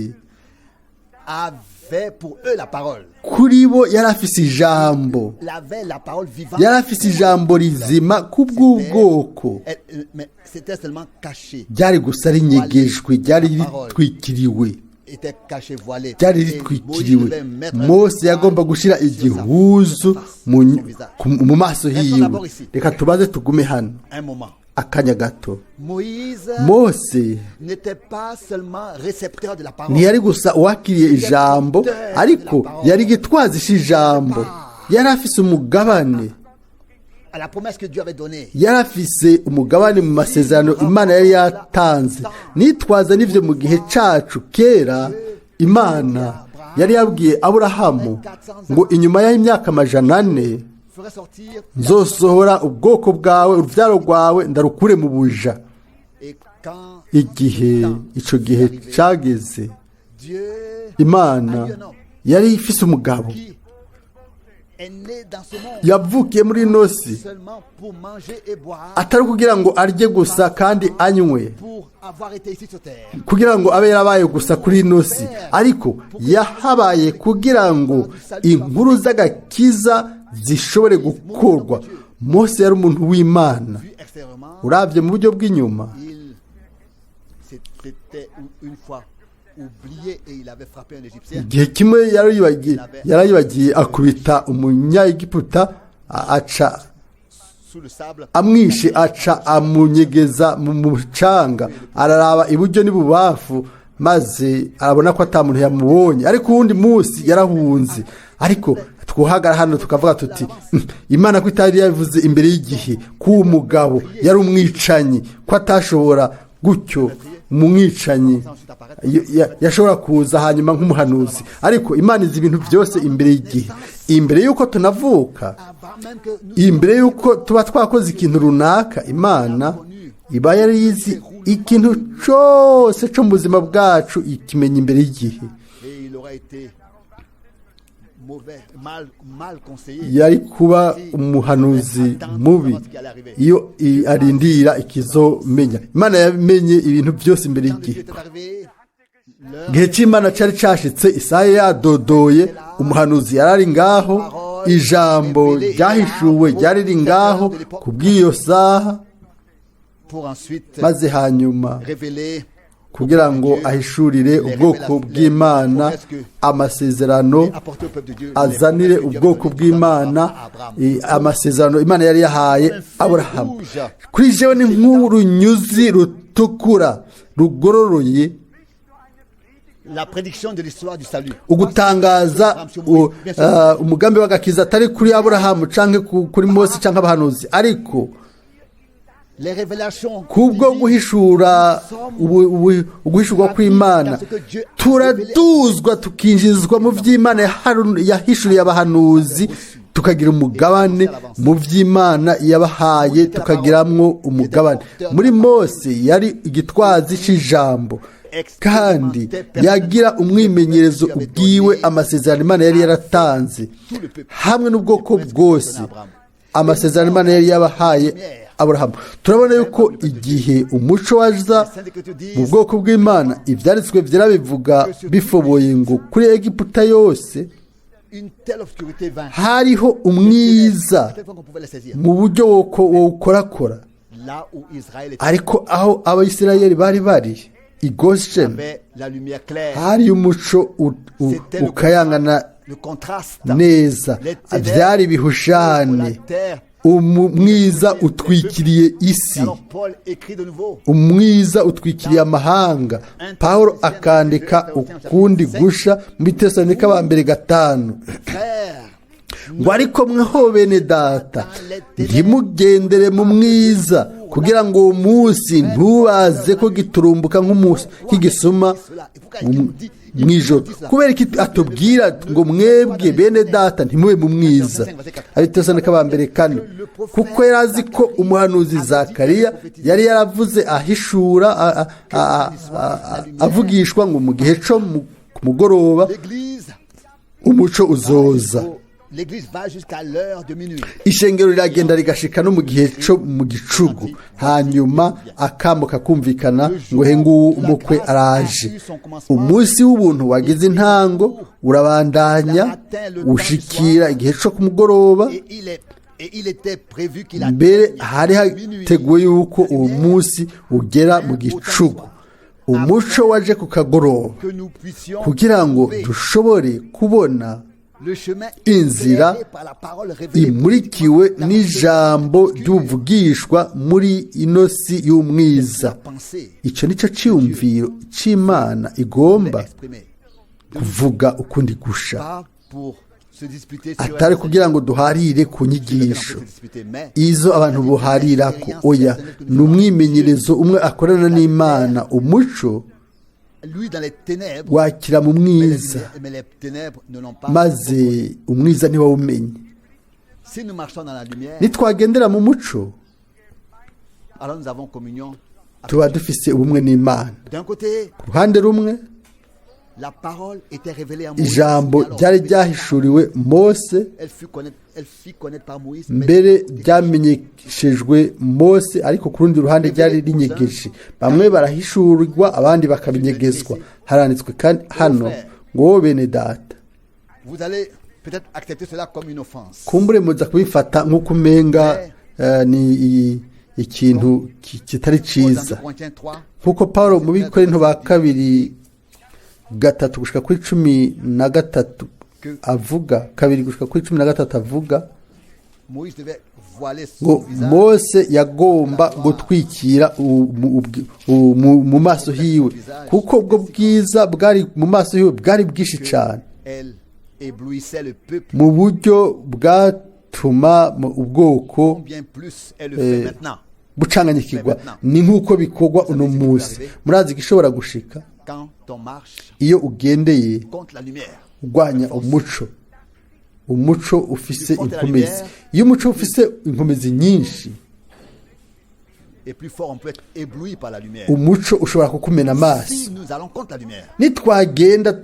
Avait pour eux la parole. kuri bo yari afise ijambo. Il avait la parole vivante. Yari afise ijambo rizima ku bw'ubwoko. Mais c'était seulement caché. Ryari gusa rinyegejwe, ryari ritwikiriwe. Était caché, voilé. Ryari Et Moïse ritwikiriwe. devait mettre un Mose yagomba gushyira sur sa igihuzu face, mu son visage. mu maso hiwe. Reka tubaze tugume hano Un moment. akanya gato. Moïse Mose n'était pas seulement récepteur de la parole. ntiyari gusa uwakiriye ijambo, ariko yari igitwazi cy'ijambo. Yari afise umugabane. À la promesse que Dieu avait donnée. Yari afise umugabane mu masezerano Imana yari yatanze. Nitwaza n'ivyo mu gihe cacu kera, Imana yari yabwiye Aburahamu ngo inyuma y'imyaka 400 Ferait sortir nzosohora ubwoko bwawe, uruvyaro rwawe ndarukure mu buja. Et quand Igihe ico gihe cageze, Dieu Imana yari ifise umugabo qui est né dans ce monde yavukiye muri ino si, seulement pour manger et boire, atari kugira ngo arye gusa kandi anywe, pour avoir été ici sur terre, kugira ngo abe yarabaye gusa kuri ino si, ariko yahabaye kugira ngo inkuru z'agakiza zishobore gukorwa. Mose yari umuntu w'Imana. vu extérieurement, Urabye mu buryo bw'inyuma, il s'était une fois oublié et il avait frappé un Égyptien. Igihe kimwe yarayibagiye akubita Umunyaegiputa, aca Sous le sable. amwishe, aca amunyegeza mu mucanga. Araraba iburyo n'ibubamfu, maze arabona ko ata muntu yamubonye. Ariko uwundi munsi yarahunze. Ariko twuhagara hano tukavuga tuti: Imana ko itari yabivuze imbere y'igihe ko uwo mugabo yari umwicanyi, ko atashobora gutyo, umwicanyi yashobora kuza hanyuma nk'umuhanuzi?" Ariko Imana izi ibintu byose imbere y'igihe, imbere y'uko tunavuka, Avant même que nous imbere y'uko tuba twakoze ikintu runaka. Imana iba yari izi ikintu cyose cyo mu buzima bwacu, ikimenya imbere y'igihe. Et il aurait été mauvais, mal, mal conseillé. Yari kuba umuhanuzi mubi iyo arindira ikizomenya. Imana yamenye ibintu byose imbere Quand le y'igihe. Dieu était arrivé, l'heure Igihe cy'Imana cyari cyashitse, isaha yadodoye, umuhanuzi yari ari ngaho, ijambo ryahishuwe ryari riri ngaho ku bw'iyo saha, pour ensuite maze hanyuma révéler kugira ngo ahishurire ubwoko bw'Imana amasezerano, et apporter au peuple de Dieu les azanire promesses que Dieu ubwoko avait données bw'Imana à Abraham. amasezerano Imana yari yahaye Aburahamu. Kuri jewe ni nk'urunyuzi rutukura rugororoye. La prédiction de l'histoire du salut. Ugutangaza umugambi w'agakiza, atari kuri Aburahamu canke kuri Mose canke abahanuzi, ariko Les révélations kubwo divines guhishura uguhishurwa kw'Imana, turaduzwa tukinjizwa mu by'Imana yahishuriye abahanuzi, tukagira umugabane mu by'Imana yabahaye, tukagiramwo umugabane. Muri Mose yari igitwazi c'ijambo, kandi yagira umwimenyerezo ubwiwe amasezerano Imana yari yaratanze hamwe n'ubwoko bwose, amasezerano Imana yari yabahaye Aburahamu. Turabona yuko igihe umuco waza mu bwoko bw'Imana, Ibyanditswe byera bivuga bifoboye ngo kuri Egiputa yose une telle obscurité vint. hariho umwiza Telle fois qu'on pouvait la saisir. mu buryo wowukorakora. Là où Israël était, Ariko aho Abayisirayeli bari bari i Gosheni, avait la lumière claire. hari umuco C'était le ukayangana le contraste. neza. Les ténèbres Byari pour ibihushane. la terre. Umwiza utwikiriye isi. Alors Paul écrit de nouveau. Umwiza utwikiriye amahanga. Paul akandika ukundi gusha muri Tesalonika ba mbere 5 Frère, ngo ariko mweho bene data, ntimugendere mu mwiza, kugira ngo uwo munsi ntubaze ko giturumbuka nk'igisuma mu ijoro. Kubera iki atubwira ngo mwebwe bene data ntimube mu mwiza? Ari Tesalonika ba mbere 4. Kuko yari azi ko umuhanuzi Zakariya yari yaravuze ahishura avugishwa ngo mu gihe cyo ku mugoroba l'église, umuco uzoza. l'église va jusqu'à l'heure de minuit. Ishengero riragenda rigashika no mu gihe cyo mu gicugu, hanyuma akamo kakumvikana ngo he nguwu umukwe araje. Umunsi w'ubuntu wagize intango, urabandanya ushikira igihe cyo ku mugoroba. Et il est et il était prévu qu'il Mbere atteigne hari minuit. hateguwe yuko uwo munsi ugera mu gicugu. Umuco waje ku kagoroba Que nous puissions kugira ngo trouver dushobore kubona le chemin inzira éclairé par la parole révélée imurikiwe dans n'ijambo ce ry'ubuvugishwa muri ino si y'umwiza. pensée Icyo ni cyo cyiyumviro cy'Imana igomba exprimée. kuvuga ukundi gusha, Pas pour se disputer sur atari kugira ngo duharire ku sur lequel on nyigisho peut se disputer, mais izo abantu buharira ko. Oya, ni umwimenyerezo umwe akorana n'Imana. Umuco lui dans les ténèbres, wakira mu mais les, mwiza, mais les ténèbres ne l'ont pas. maze umwiza ntiwawumenye. Si nous marchons dans la lumière, Nitwagendera mu muco, alors nous avons communion avec tuba Dieu. dufise ubumwe n'Imana. D'un côté, Ku ruhande rumwe, la parole était révélée à Moïse. ijambo Et alors, ryari ryahishuriwe Mose, elle fit connaître par Moïse, mais mbere ryamenyeshejwe Mose, ariko ku rundi ruhande ryari rinyegeje. Bamwe barahishurirwa, abandi bakabinyegezwa. Haranditswe kandi hano ngo wowe bene data, vous allez peut-être accepter cela comme une offense. Kumbure muza kubifata nk'uko umenga ni ikintu kitari Dans ciza. 2 Corinthiens 3, Nk'uko Paul mu Bikorinto ba kabiri 3 gushika kuri 13 avuga, 2 gushika kuri 13 avuga Moïse devait voiler son ngo visage. Mose yagomba gutwikira mu maso hiwe, kuko ubwo bwiza bwari mu maso hiwe bwari bwinshi cyane, Elle éblouissait le peuple. mu buryo bwatuma mu ubwoko Combien plus elle le fait maintenant bucanganyikirwa. Ni nk'uko bikorwa uno munsi. Murazi igishobora gushika quand on marche iyo ugendeye contre la lumière. urwanya umuco. Umuco ufise inkomezi. Iyo umuco ufise inkomezi nyinshi, Et plus fort, on peut être ébloui par la lumière. umuco ushobora kukumena amaso. Si nous allons contre la lumière, Nitwagenda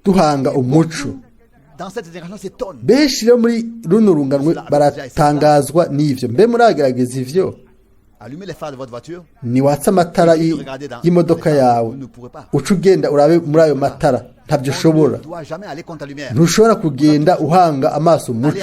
duhanga umuco, dans cette génération s'étonne. Benshi rero muri runo runganwe baratangazwa n'ivyo. Mbe muragerageza ivyo? Allumez les phares de votre voiture. Niwatse amatara y'imodoka yawe, uca ugenda urabe muri ayo matara, ntabyo On ushobora. ne doit jamais aller contre la lumière. Ntushobora kugenda uhanga amaso umuco.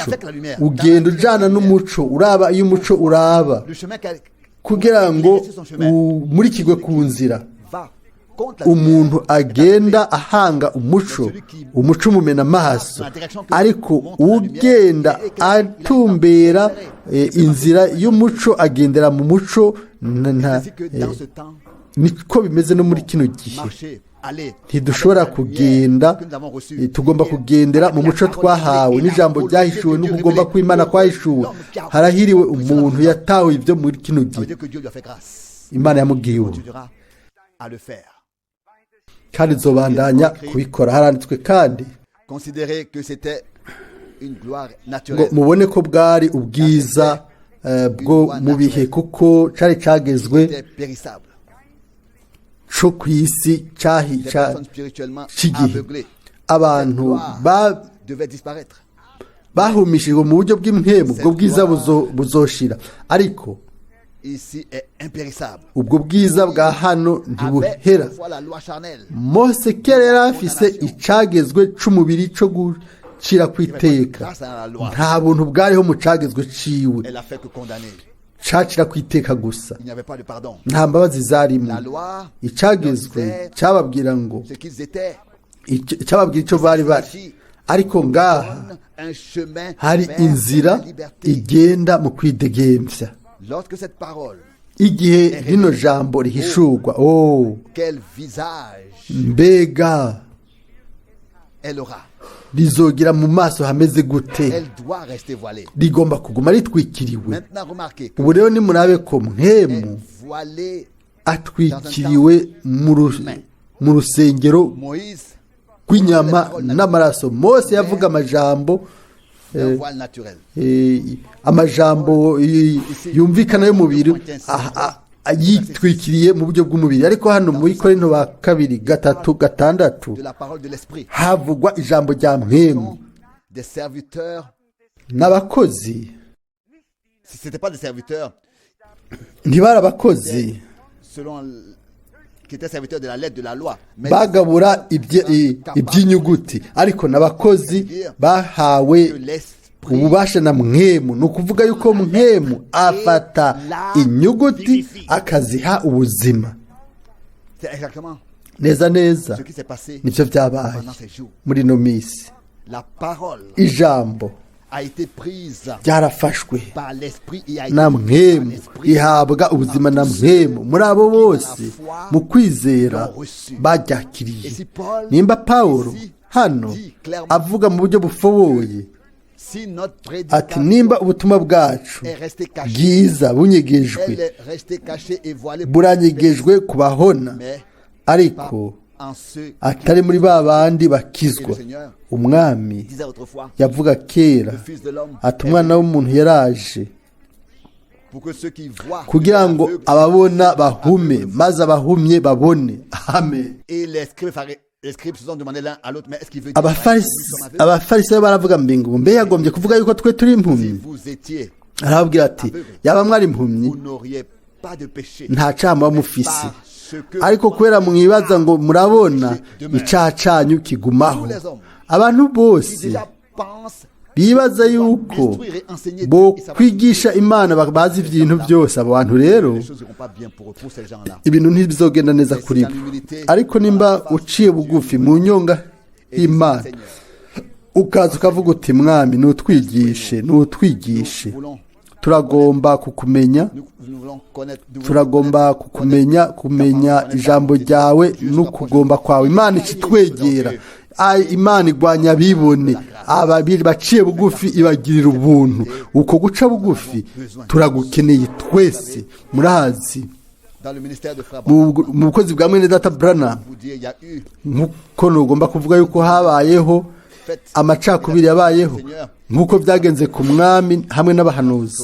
Ugenda ujana n'umuco, uraba iyo umuco uraba, Le chemin qu'elle kugira ngo umurikirwe ku nzira. va contre la lumière. Umuntu agenda ahanga umuco, umuco umumena amaso, ariko ugenda atumbera inzira y'umuco agendera mu muco. Ainsi que dans ce temps, Niko bimeze no muri kino gihe. marcher, aller Ntidushobora avec la lumière kugenda, que nous avons reçue. tugomba kugendera mu muco twahawe n'ijambo ryahishuwe n'ukugomba kw'Imana kwahishuwe. Harahiriwe umuntu yatawe ibyo muri kino Ça veut gihe. dire que Dieu lui a fait grâce. Imana yamubwiye ubu. Continuera à le faire. Kandi izobandanya kubikora. Haranditswe kandi Considérez que c'était une gloire ngo naturelle. mubone ko bwari ubwiza bwo mu bihe, kuko cari cagezwe C'était périssable. co ku isi cahi Des personnes spirituellement c'igihe. aveuglées Abantu devaient disparaître. bahumishijwe mu buryo bw'impwemu, ubwo bwiza buzoshira, ariko Ici est impérissable. ubwo bwiza bwa hano Avait ntibuhera. fois la loi charnelle. Mose kera yari afise icagezwe c'umubiri co gucira kw'iteka. Nta buntu bwariho mu cagezwe ciwe. Elle a fait que condamner. Cacira kw'iteka gusa. Il n'y avait pas de pardon. Nta mbabazi zarimo. La loi Icagezwe leur disait cababwira ngo ce qu'ils étaient. Cyababwira icyo bari bari, Ariko ngaha Un chemin hari vers inzira la liberté. igenda mu kwidegemvya. Lorsque cette parole, Igihe rino jambo rihishurwa, oh, quel visage mbega elle aura? rizogira mu maso hameze gute? Elle doit rester voilée. Rigomba kuguma ritwikiriwe. Maintenant, remarquez que Ubu rero nimurabe ko mpwemu est voilée. atwikiriwe mu rusengero Moïse rw'inyama n'amaraso. Mose yavuga amajambo d'un voile naturel. Amajambo yumvikana y'umubiri, yitwikiriye mu buryo bw'umubiri. Ariko hano muri Korinto ba kabiri 3:6 De la parole de l'esprit. havugwa ijambo rya mpwemu. Sont des serviteurs. N'abakozi. Si ce n'étaient pas des serviteurs, Ntibari abakozi selon qui étaient serviteurs de la lettre de la loi, mais bagabura iby'inyuguti, ariko n'abakozi bahawe que l'esprit ububasha na mpwemu. Ni ukuvuga yuko mpwemu afata inyuguti akaziha ubuzima. C'est exactement Neza neza ce qui s'est passé nibyo byabaye pendant ces jours. muri ino minsi. La parole Ijambo a été prise ryarafashwe par l'esprit et a été na prise par mpwemu, l'esprit ihabwa ubuzima na mpwemu muri abo bose mu kwizera baryakiriye. Nimba Pawulo hano avuga mu buryo bufoboye Si notre ati prédication nimba ubutumwa bwacu est restée cachée, bwiza bunyegejwe, elle est restée cachée et voilée pour buranyegejwe ku bahona, mais ariko pas en ceux atari muri ba bandi bakizwa. Umwami disait autrefois, yavuga kera le Fils de l'homme ati umwana w'umuntu yaraje pour que ceux qui voient kugira ngo aveugles, ababona bahume, maze abahumye babone. Amen. Et les scribes, les scribes se sont demandé l'un à l'autre, mais est-ce qu'il veut dire que nous sommes aveugles? Abafarisayo baravuga ngo mbe yagombye kuvuga yuko twe turi Si impumyi? vous étiez, Arababwira ati yaba mwari impumyi, vous n'auriez pas de péché. nta cyaha muba mufise, Parce que ariko kubera mwibaza ngo murabona, icyaha cyanyu kigumaho. Abantu qui bose déjà pensent bibaza yuko bo kwigisha Imana bazi ibintu byose, abo bantu rero les choses n'iront pas bien pour eux, pour ces gens-là. ibintu ntibizogenda neza kuri bo. Ariko nimba uciye bugufi mu nyonga Et dis, y'Imana, Seigneur, ukaza ukavuga uti mwami, nutwigishe, nutwigishe, nous voulons, turagomba kukumenya, nous voulons connaître, nous voulons turagomba kukumenya, kumenya ijambo ryawe n'ukugomba kwawe. Imana ikitwegera. Ai, Imana igwanya abibone, ababiri baciye bugufi ibagirira ubuntu. Uko guca bugufi turagukeneye twese. Murazi, dans le ministère de Frère mu bukozi bwa mwene data Branham, vous dire, il y a eu nk'uko ntugomba kuvuga yuko habayeho amacakubiri yabayeho nk'uko byagenze ku mwami hamwe n'abahanuzi.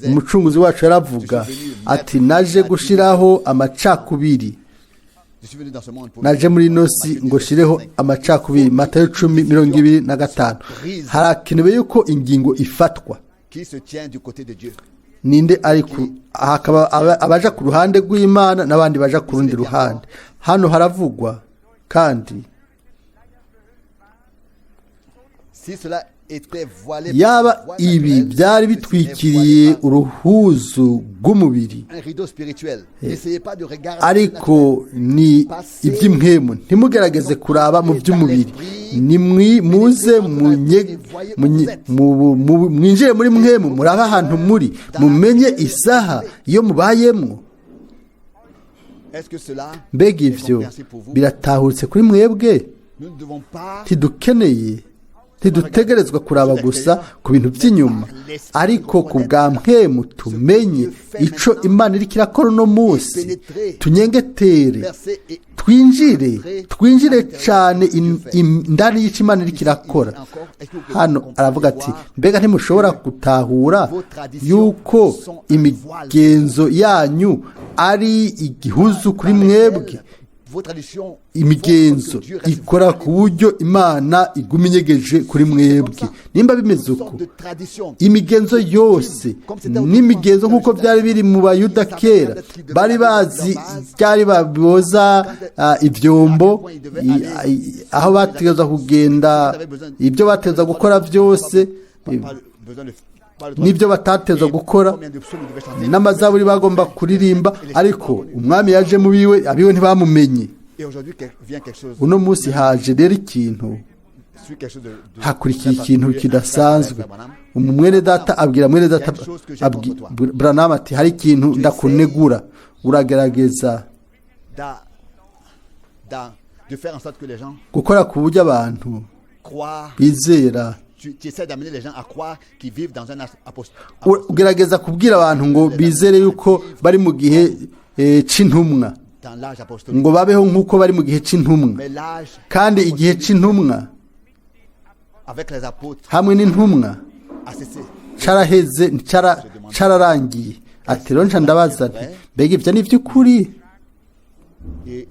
Umucunguzi wacu yaravuga ati naje gushiraho amacakubiri, je suis venu dans ce monde pour naje muri ino si ngo shireho amacakubiri. Matayo 10:25. Harakenewe yuko ingingo ifatwa. Qui se tient du côté de Dieu. Ninde ari ku hakaba abaja ku ruhande rw'Imana n'abandi baja ku rundi ruhande. Hano haravugwa kandi Si cela était voilé par yaba le voile ibi naturel, byari ceci est bitwikiriye voilé par uruhuzu rw'umubiri, un rideau spirituel. N'essayez pas de regarder ariko ni iby'impwemu. Ntimugerageze kuraba mu by'umubiri. Nimwi muze mwinjire muri mwemu, murabe ahantu muri, mumenye isaha iyo mubayemo. Est-ce que cela Mbega est ivyo compréhensible pour vous? biratahuritse kuri mwebwe? Nous ne devons pas Ntidukeneye, ntidutegerezwa kuraba gusa ku bintu by'inyuma, ariko ku bwa mpwemu tumenye ico Imana iriko irakora uno munsi, tunyengetere, verser et twinjire cane indani y'ico Imana iriko irakora. Hano aravuga ati mbega ntimushobora gutahura yuko imigenzo yanyu ari igihuzu kuri mwebwe? Vos traditions Imigenzo font que Dieu reste ikora ku buryo Imana iguma inyegeje kuri mwebwe. Nimba bimeze uko, sorte de tradition. imigenzo yose n'imigenzo nk'uko byari biri mu Bayuda kera, bari bazi byari baboza ibyombo, aho bategerezwa kugenda, ibyo bategerezwa gukora byose n'ibyo batatezwa gukora, Combien de psaumes ils devaient chanter. n'amazaburi bagomba kuririmba. Ariko umwami yaje mu biwe, abiwe ntibamumenye. Et aujourd'hui vient quelque chose. Uno munsi haje rero ikintu. suit quelque chose de Hakurikiye très ikintu particulier. kidasanzwe. Frère Branham, Mwene data abwira mwene data Branham ati hari ikintu ndakunegura, uragerageza de faire en sorte que les gens gukora ku buryo abantu croient, bizera, tu essaies d'amener les gens à croire qu'ils vivent dans un apostolat. Ugerageza kubwira abantu ngo bizere yuko bari mu gihe c'intumwa, Dans l'âge apostolique. ngo babeho nk'uko bari mu gihe c'intumwa. Mais l'âge Kandi igihe c'intumwa avec les apôtres hamwe n'intumwa a cessé. caraheze, cararangiye. Ati rero nca ndabaza nti mbega ivyo ni ivy'ukuri? Et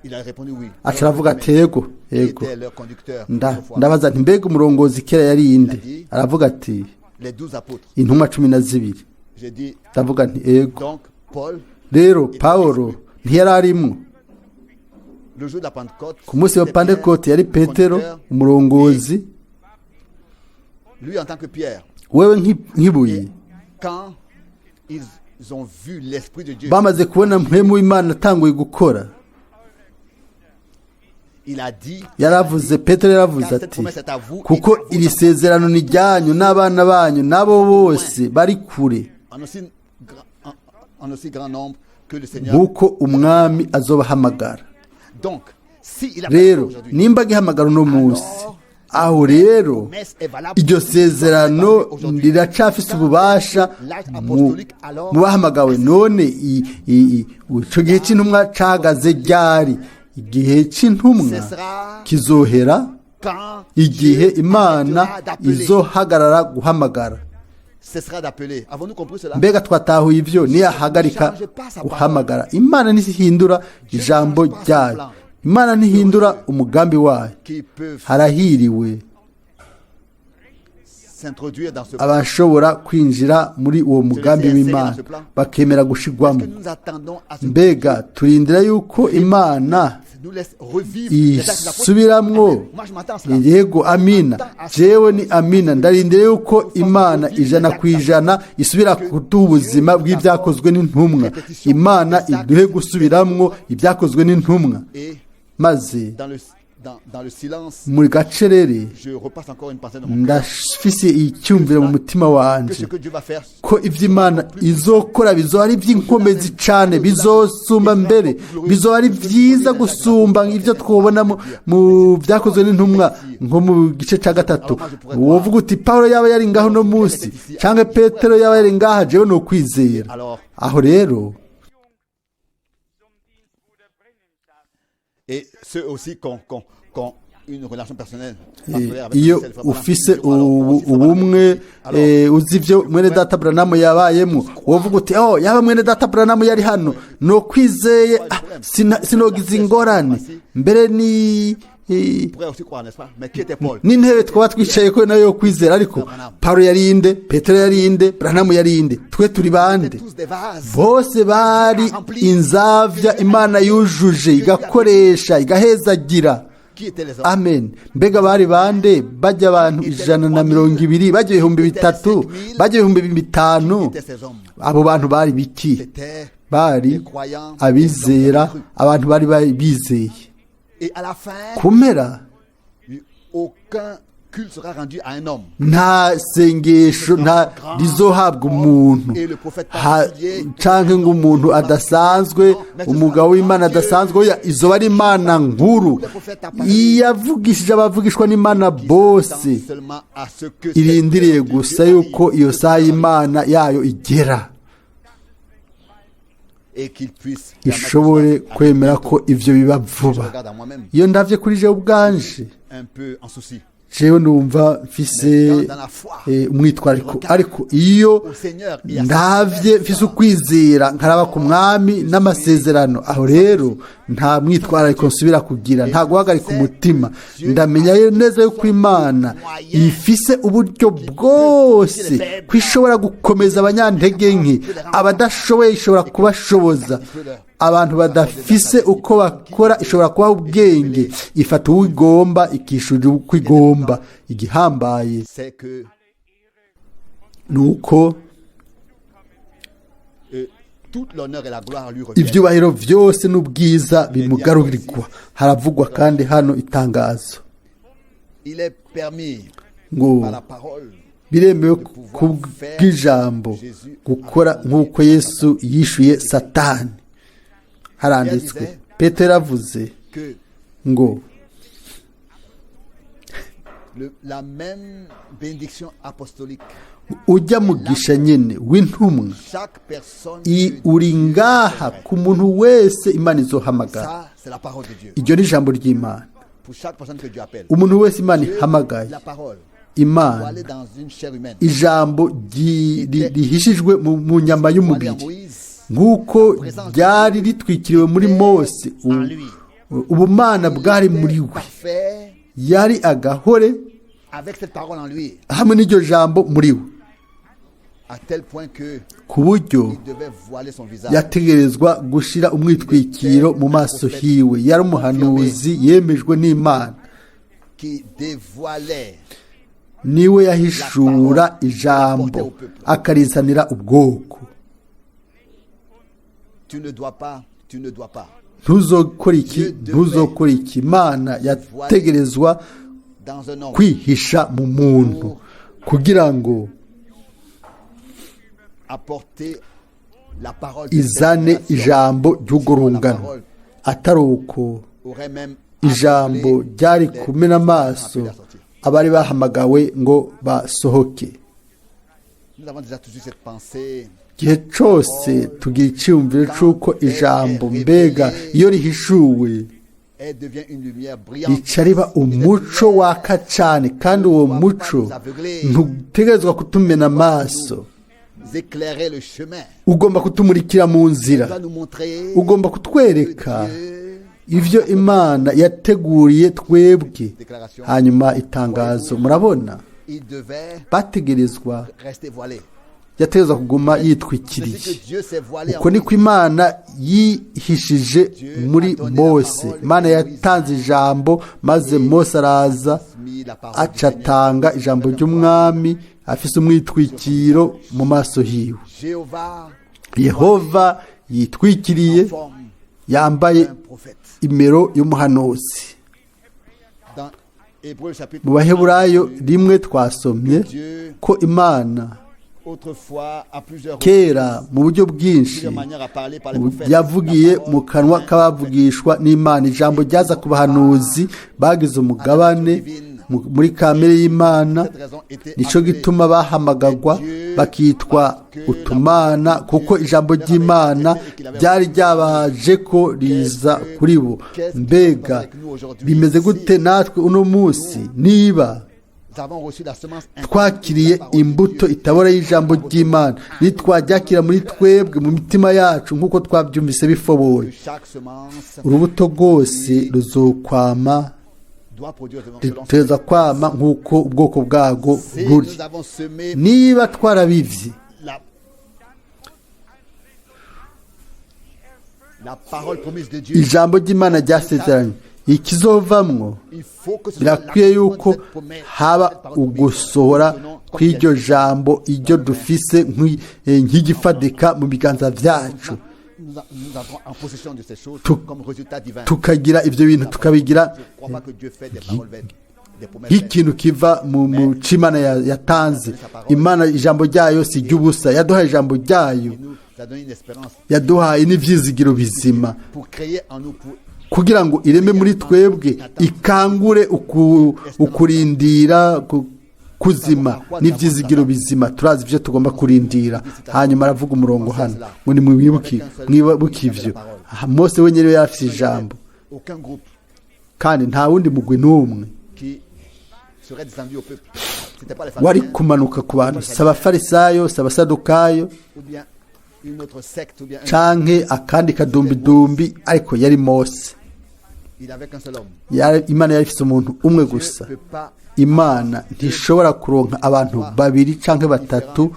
il a répondu oui. Aca aravuga ati yego, Qui yego. était leur conducteur autrefois? Ndabaza nti mbega umurongozi kera yari inde? Aravuga ati Les 12 apôtres. intumwa 12. J'ai dit Ndavuga nti ego. donc Paul, Rero Pawulo ntiyari arimwo. le jour de la Pentecôte, Ku munsi wa c'était Pierre, Pantekote yari le Petero conducteur, umurongozi, lui en tant que Pierre. wewe nk'ibuye. Quand ils ont vu l'Esprit de Dieu, Bamaze kubona mpwemu w'Imana atanguye gukora, il a dit, yaravuze, Petero yaravuze ati kuko iri sezerano ni ryanyu n'abana banyu n'abo bose bari kure, en aussi, en aussi grand nombre que le Seigneur. nk'uko umwami azobahamagara. Donc, si il a Rero aujourd'hui, nimba agihamagara uno munsi, aho rero promesse est valable iryo sezerano riracafise ububasha mu bahamagawe. None ico gihe c'intumwa cahagaze ryari? Igihe c'intumwa cessera kizohera quand igihe Dieu Imana arrêtera d'appeler. izohagarara guhamagara. Cessera d'appeler. Avons-nous compris cela? Mbega twatahuye ivyo? Niyahagarika guhamagara, Imana ntihindura ijambo ryayo, Imana ntihindura umugambi wayo. Qui peuvent Harahiriwe s'introduire dans ce plan. abashobora kwinjira muri uwo mugambi w'Imana bakemera gushigwamo. Que nous attendons à ce que Mbega turindira yuko Imana nous laisse revivre les actes des apôtres? isubiramwo? Moi, je m'attends à cela. Yego, amina. Jewe ni amina, ndarindira yuko Imana 100% isubira kuduha ubuzima bw'ibyakozwe n'intumwa. Imana iduhe gusubiramwo ibyakozwe n'intumwa, Et maze dans le silence, muri gacerere je repasse encore une pensée dans mon cœur. ndafise icyumviro mu mutima Que wanje ce que Dieu va faire ko ivy'Imana izokora bizoba ari ivy'inkomezi cane, bizosumba mbere, bizoba ari vyiza gusumba ivyo twobona mu vyakozwe n'intumwa nko mu gice ca 3. Wovuga uti Pawulo yaba yari ngaho no munsi, canke Petero yaba yari ngaha, jewe ni ukwizera. Aho rero et ceux aussi qui ont une relation personnelle particulière avec Iyo le frère Branham, ufise ils diront, alors, aussi, frère Branham, ubumwe alors, uzi ivyo mwene data Branham yabayemo, wovuga uti oh yaba mwene data Branham yari hano nokwizeye, sinogize ingorane mbere ni on pourrait aussi croire, n'est-ce pas? Mais qui était Paul? n'intebe twaba twicaye ko nayo yo kwizera. Ariko Paulo yari inde? Petero yari inde? Branham yari inde? Twe turi bande? C'était tous des vases. Bose bari inzavya Imana yujuje, igakoresha, igahezagira. Qui étaient les hommes? Amen. Mbega bari bande? Bajya abantu 120, bajya 3000, bajya 5000. Qui étaient ces hommes? Abo bantu bari biki? C'était Bari les croyants, abizera, les hommes qui ont cru. abantu bari bizeye. Et à la fin, Ku mpera aucun culte sera rendu à un homme. Nta sengesho nta rizohabwa umuntu canke ngo umuntu adasanzwe, umugabo w'Imana adasanzwe. Oya, izoba ari Imana nkuru iyavugishije abavugishwa n'Imana bose, Seulement à ce que irindiriye gusa yuko iyo saha y'Imana yayo igera, et qu'il puisse ishobore kwemera ko ivyo biba vuba. Je regarde à moi-même Iyo ndavye kuri jewe ubwanje, un peu en souci. Jewe numva mfise umwitwariko, ariko iyo ndavye mfise ukwizera nkaraba ku mwami n'amasezerano, aho rero nta mwitwarariko nsubira kugira, nta guhagarika umutima. Ndamenya neza yuko Imana ifise uburyo bwose ko ishobora gukomeza abanyantege nke, abadashoboye ishobora kubashoboza, abantu badafise uko bakora ishobora kubaha ubwenge. Ifata uwo igomba, ikishurira uko igomba. Igihambaye C'est que ni uko toute l'honneur et la gloire lui reviennent. Ibyubahiro byose n'ubwiza bimugarurirwa. Haravugwa kandi hano itangazo. Il est permis ngo par la parole biremewe kubw'ijambo gukora nk'uko Yesu yishuye Satani. Haranditswe, Petero avuze que ngo la même bénédiction apostolique, ujya mugisha nyine w'intumwa chaque personne que uri Dieu ngaha appellerait. ku muntu wese Imana izohamagara. Ça, c'est la parole de Dieu. Iryo ni ijambo ry'Imana. Pour chaque personne que Dieu appelle. Umuntu wese Imana Dieu, ihamagaye, la parole, Imana voilée dans une chair humaine. ijambo rihishijwe mu nyama Voilée en y'umubiri, Moïse, nk'uko ryari ritwikiriwe muri Mose, ubumana bwari il muri était we, parfait yari agahore avec cette parole en lui, hamwe n'iryo jambo muri we, à tel point que ku buryo il devait voiler son visage. yategerezwa gushira umwitwikiro mu maso hiwe. Yari umuhanuzi yemejwe n'Imana, Qui dévoilait niwe yahishura ijambo akarizanira ubwoko. Tu ne dois pas, tu ne dois pas. Ntuzokora iki, ntuzokora iki. Imana yategerezwa Dans un homme kwihisha mu muntu kugira ngo apporter la parole de cette izane génération ijambo ry'urwo rungano. Atari uko aurait même ijambo aveuglé ryari les kumena amaso appelés à sortir. abari bahamagawe ngo basohoke. Nous avons déjà tous eu cette pensée. Igihe cyose tugira icyiyumviro cy'uko ijambo, mbega iyo rihishuwe, Elle devient une lumière brillante. rica riba umuco waka cyane, kandi uwo muco ntutegerezwa kutumena amaso, Nous éclairer le chemin. ugomba kutumurikira mu nzira, doit nous montrer ugomba kutwereka que Dieu ibyo Imana yateguriye twebwe. Hanyuma itangazo, murabona, il devait bategerezwa rester voilé. yategerezwa kuguma C'est yitwikiriye. que Dieu s'est voilé en Uko niko Imana yihishije muri Mose. Imana yatanze ijambo, maze Mose araza mis la parole du aca atanga ijambo ry'umwami afise umwitwikiro mu maso hiwe. Jéhovah Yehova yitwikiriye en forme yambaye d'un prophète. imero y'umuhanuzi. Dans Hébreux chapitre Mu Baheburayo rimwe twasomye Dieu ko Imana autrefois à plusieurs kera mu buryo bwinshi plusieurs manières a parlé par les prophètes. yavugiye La parole mu kanwa k'abavugishwa n'Imana. Ijambo ryaza ku bahanuzi bagize umugabane muri kamere y'Imana. cette raison était Nicyo appelée gituma bahamagagwa bakitwa utumana, kuko ijambo ry'Imana ryari ryabaje ko riza kuri bo. Mbega bimeze gute natwe uno munsi niba Nous avons reçu la semence twakiriye incorruptible de la parole de imbuto Dieu. itabora y'ijambo ry'Imana, nitwaryakira muri twebwe mu mitima yacu nk'uko twabyumvise bifoboye, Que chaque semence urubuto rwose ruzokwama, doit produire selon selon ruteza kwama nk'uko ubwoko bwago Si buri. nous avons semé Niba twarabivye la parole promise de Dieu, ijambo ry'Imana ryasezeranye, ikizovamwo il faut que ce soit birakwiye l'accomplissement yuko de cette promesse, haba cette parole promise. ugusohora Nous tenons kw'iryo jambo iryo dufise nk'igifadika mu biganza vyacu, Nous entrons en possession de ces choses comme résultat divin. Tukagira ivyo bintu tukabigira Je ne crois pas que Dieu fait des paroles vaines, des promesses vaines. nk'ikintu kiva mu c'Imana yatanze. Imana ijambo ryayo si iry'ubusa, yaduhaye ijambo ryayo, Il nous a donné une espérance yaduhaye n'ivyizigiro bizima pour créer en nous, pour kugira ngo ireme muri twebwe, ikangure ukurindira kuzima n'ibyizigiro bizima. Turazi ibyo tugomba kurindira. Hanyuma aravuga umurongo hano ngo nimwibuke, mwibuke ivyo. Mose wenyine yari afise ijambo, aucun groupe kandi nta wundi mugwi n'umwe qui serait descendu au peuple. C'était pas les wari pharisiens kumanuka ku bantu, si abafarisayo, si abasadukayo ou bien une autre secte ou bien canke akandi kadumbidumbi, ariko yari Mose. Il avait qu'un seul homme. Imana yari ifise umuntu umwe Dieu gusa. peut pas Imana ntishobora kuronka abantu babiri canke batatu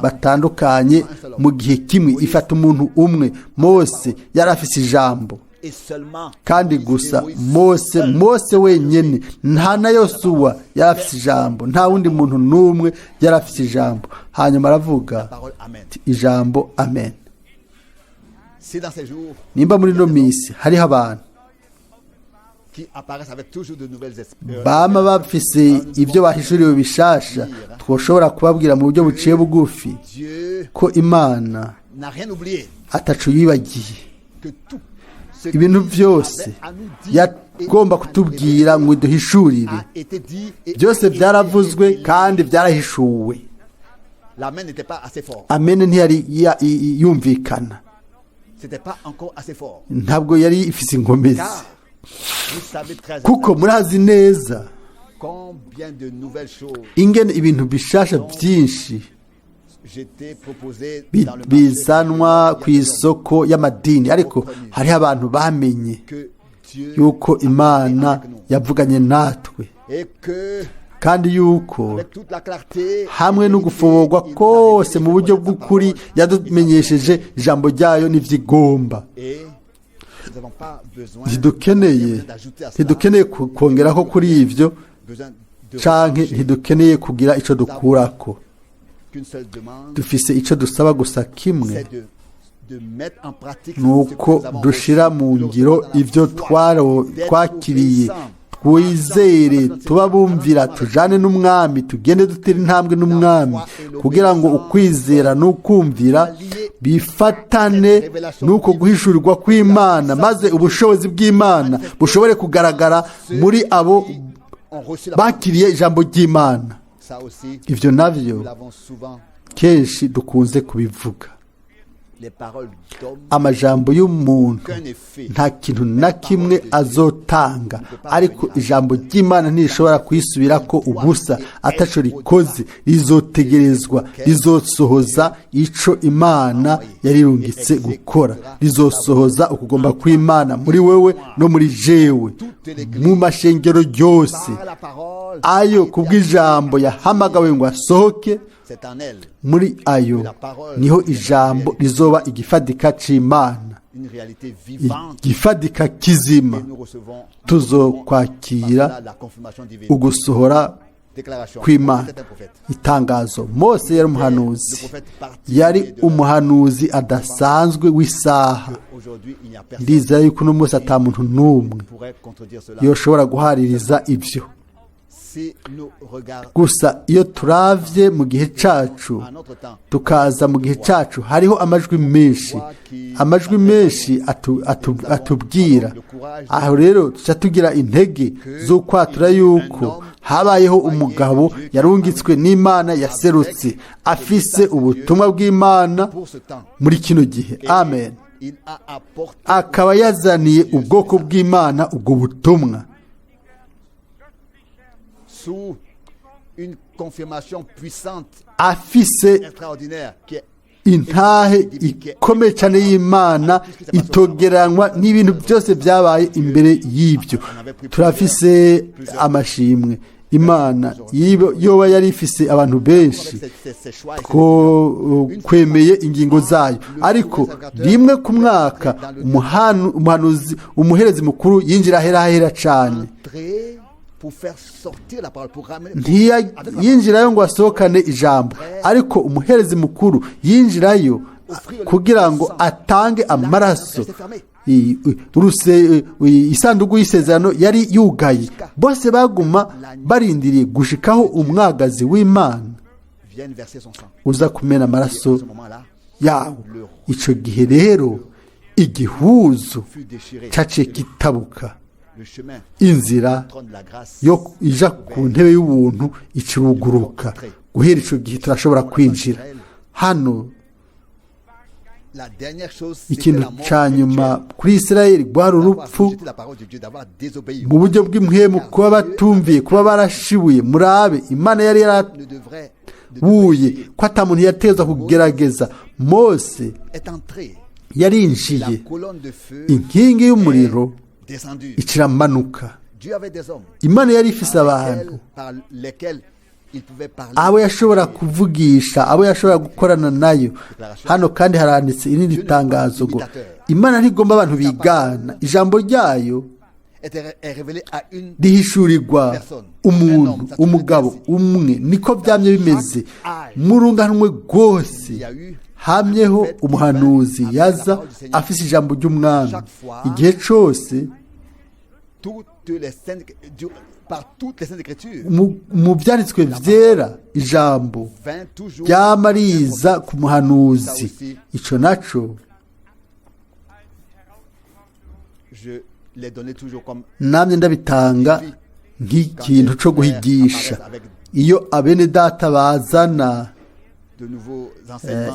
batandukanye mu gihe kimwe, ifata umuntu umwe. Mose yari afise ijambo, et seulement kandi Moïse gusa et Moïse Mose, seul. Mose wenyene, nta na Yosuwa yari afise ijambo, nta wundi muntu n'umwe yari afise ijambo. Hanyuma aravuga Parole, amen. ati, ijambo amen. Si dans ces jours Nimba muri ino minsi hariho abantu qui apparaissent avec toujours de nouvelles espérances. Bama bafise ibyo bahishuriwe bishasha. Twoshobora kubabwira mu buryo buciye bugufi Dieu ko Imana n'a rien oublié, atacu yibagiye, que tout ce ibintu qu'il byose avait à nous dire yagomba kutubwira ngo iduhishurire a été dit et byose a été byaravuzwe révélé. kandi byarahishuwe. La main n'était pas assez forte. Amen ntiyari yumvikana. C'était pas encore assez fort. Ntabwo yari ifise inkomezi, Car vous savez très kuko murazi neza combien de nouvelles choses ingene ibintu bishasha byinshi j'étais proposé dans le marché bizanwa ku isoko y'amadini, ariko hariho abantu bamenye que Dieu yuko a parlé Imana avec nous yavuganye natwe, et que kandi yuko avec toute la clarté hamwe no gufobogwa kose mu buryo bw'ukuri yadumenyesheje ijambo ryayo n'ivyigomba. et nous n'avons pas besoin Ntidukeneye d'ajouter à cela, ntidukeneye kongerako kuri ivyo besoin de canke rechercher ntidukeneye kugira ico dukurako. qu'une seule demande, Dufise ico dusaba gusa kimwe, c'est de mettre en pratique ce que nuko nous avons dushira reçu, mu de ngiro recevoir dans la ivyo foi, d'être twakiriye, obéissant, twizere, tuba bumvira, tujane n'umwami, tugende dutera intambwe n'umwami, kugira ngo ukwizera n'ukumvira bifatane n'uko guhishurirwa kw'Imana, maze ubushobozi bw'Imana bushobore kugaragara muri abo ont reçu la bakiriye ijambo ry'Imana. Ça aussi, Ivyo navyo nous l'avons souvent, kenshi dukunze kubivuga. Les paroles d'hommes Amajambo y'umuntu qu'un effet nta kintu na kimwe azotanga, ariko ijambo ry'Imana ntirishobora kwisubirako ubusa ataco rikoze. Rizotegerezwa, rizosohoza ico Imana yarirungitse gukora, rizosohoza ukugomba kw'Imana muri wewe no muri jewe, mu mashengero yose par la parole ayo kubw'ijambo yahamagawe ngo asohoke. C'est en elle Muri ayo niho ijambo rizoba igifadika c'Imana, une réalité vivante igifadika kizima. Et nous recevons Tuzokwakira par cela la confirmation divine. ugusohora Déclaration. kw'Imana. C'est un prophète. Itangazo: Mose yari Le umuhanuzi, prophète particulier yari de l'heure. umuhanuzi adasanzwe w'isaha. Aujourd'hui, il n'y a personne Ndizera yuko uno munsi ata muntu n'umwe qui pourrait contredire cela. yoshobora guhaririza ivyo. Si nous regardons Gusa iyo turavye mu gihe cacu, à notre temps, tukaza mu gihe cacu, hariho amajwi menshi, amajwi menshi atubwira. Aho rero tuca tugira intege z'ukwatura yuko habayeho umugabo yarungitswe n'Imana, yaserutse afise ubutumwa bw'Imana pour ce temps, muri kino gihe. Amen. il a apporté Akaba yazaniye ubwoko bw'Imana ubwo butumwa sous une confirmation puissante, afise extraordinaire, qui est intahe ikomeye cyane y'Imana itogeranywa n'ibintu byose byabaye imbere y'ibyo. Turafise amashimwe. Imana yoba yari ifise abantu benshi, avec ses choix et ses ko kwemeye ingingo zayo, ariko rimwe ku mwaka umuhanuzi, umuherezi mukuru yinjira ahera ahera cyane. entrées pour faire sortir la parole, pour ramener avec la parole, Ntiyinjirayo ngo asohokane ijambo, ariko umuherezi mukuru yinjirayo kugira ngo atange amaraso. Isanduku y'isezerano yari yugaye, bose baguma barindiriye gushikaho umwagazi w'Imana vienne verser son sang. uza kumena Et à amaraso ce moment-là, yawo. Ico gihe rero igihuzu fut déchiré. caciye kitabuka, Le chemin inzira trône de la grâce yo ija ku ntebe y'ubuntu ikiruguruka. Guhera ico gihe turashobora kwinjira hano. La dernière chose, c'était Ikintu la mort ca nyuma spirituelle. kuri Isirayeli rwari D'avoir urupfu rejeté la parole de Dieu, d'avoir désobéi. mu buryo bw'impwemu, kuba batumviye, kuba barashibuye. Murabe, Imana yari Ne devrait, ne yarabuye devrait ko ata muntu yateza kugerageza Mose. est entré. La Yarinjiye, colonne de feu inkingi y'umuriro est descendue. ikiramanuka. Dieu avait des hommes Imana yari ifise par abantu lesquels, par lesquels il pouvait parler. Abo yashobora kuvugisha, abo yashobora gukorana nayo. Hano kandi haranditse irindi tangazo ngo Imana ntigomba abantu bigana ijambo ryayo, Est révélé à une rihishurirwa umuntu, umugabo umwe. Niko byamye bimeze mu runganwe rwose, Il y a eu hamyeho umuhanuzi yaza afise ijambo ry'umwami igihe cose. Toutes Mu byanditswe byera ijambo ryama riza ku muhanuzi. Ico naco namye ndabitanga nk'ikintu co guhigisha. Iyo abene data bazana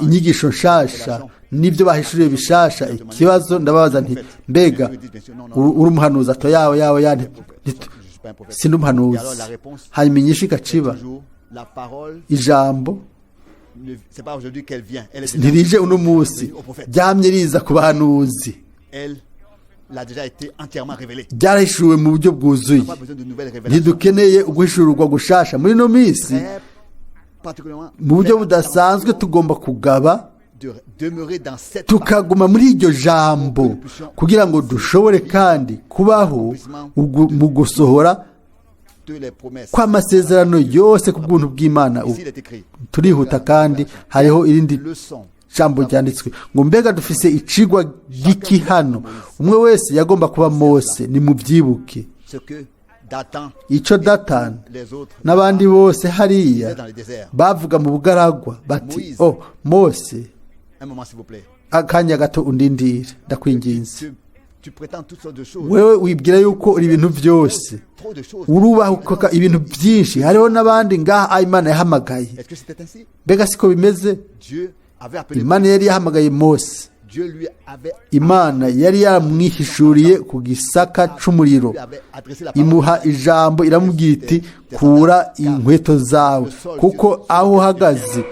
inyigisho nshasha n'ibyo bahishuriye bishasha, ikibazo ndababaza nti mbega uri umuhanuzi? Ato yawe yawe ya sindi umuhanuzi. Hanyuma inyishu ikaciba ijambo ntirije uno munsi, ryamye riza ku bahanuzi, ryarahishuwe mu buryo bwuzuye. Ntidukeneye uguhishurwa gushasha muri ino minsi. Mu buryo budasanzwe tugomba kugaba tukaguma muri iryo jambo kugira ngo dushobore kandi kubaho mu gusohora kw'amasezerano yose ku bw'ubuntu bw'Imana. Turihuta kandi hariho irindi jambo ryanditswe ngo mbega dufise icigwa giki hano? Umwe wese yagomba kuba Mose, nimubyibuke icyo Datani n'abandi bose hariya bavuga mu bugaragwa bati oh Mose, akanya gato undindire ndakwinginze, wewe wibwira yuko uri ibintu byose, urubahuka ibintu byinshi, hariho n'abandi ngaha Imana yahamagaye. Mbega siko bimeze? Imana yari yahamagaye Mose, Imana yari yaramwihishuriye ku gisaka c'umuriro, imuha ijambo iramubwira iti kura inkweto zawe kuko aho uhagaze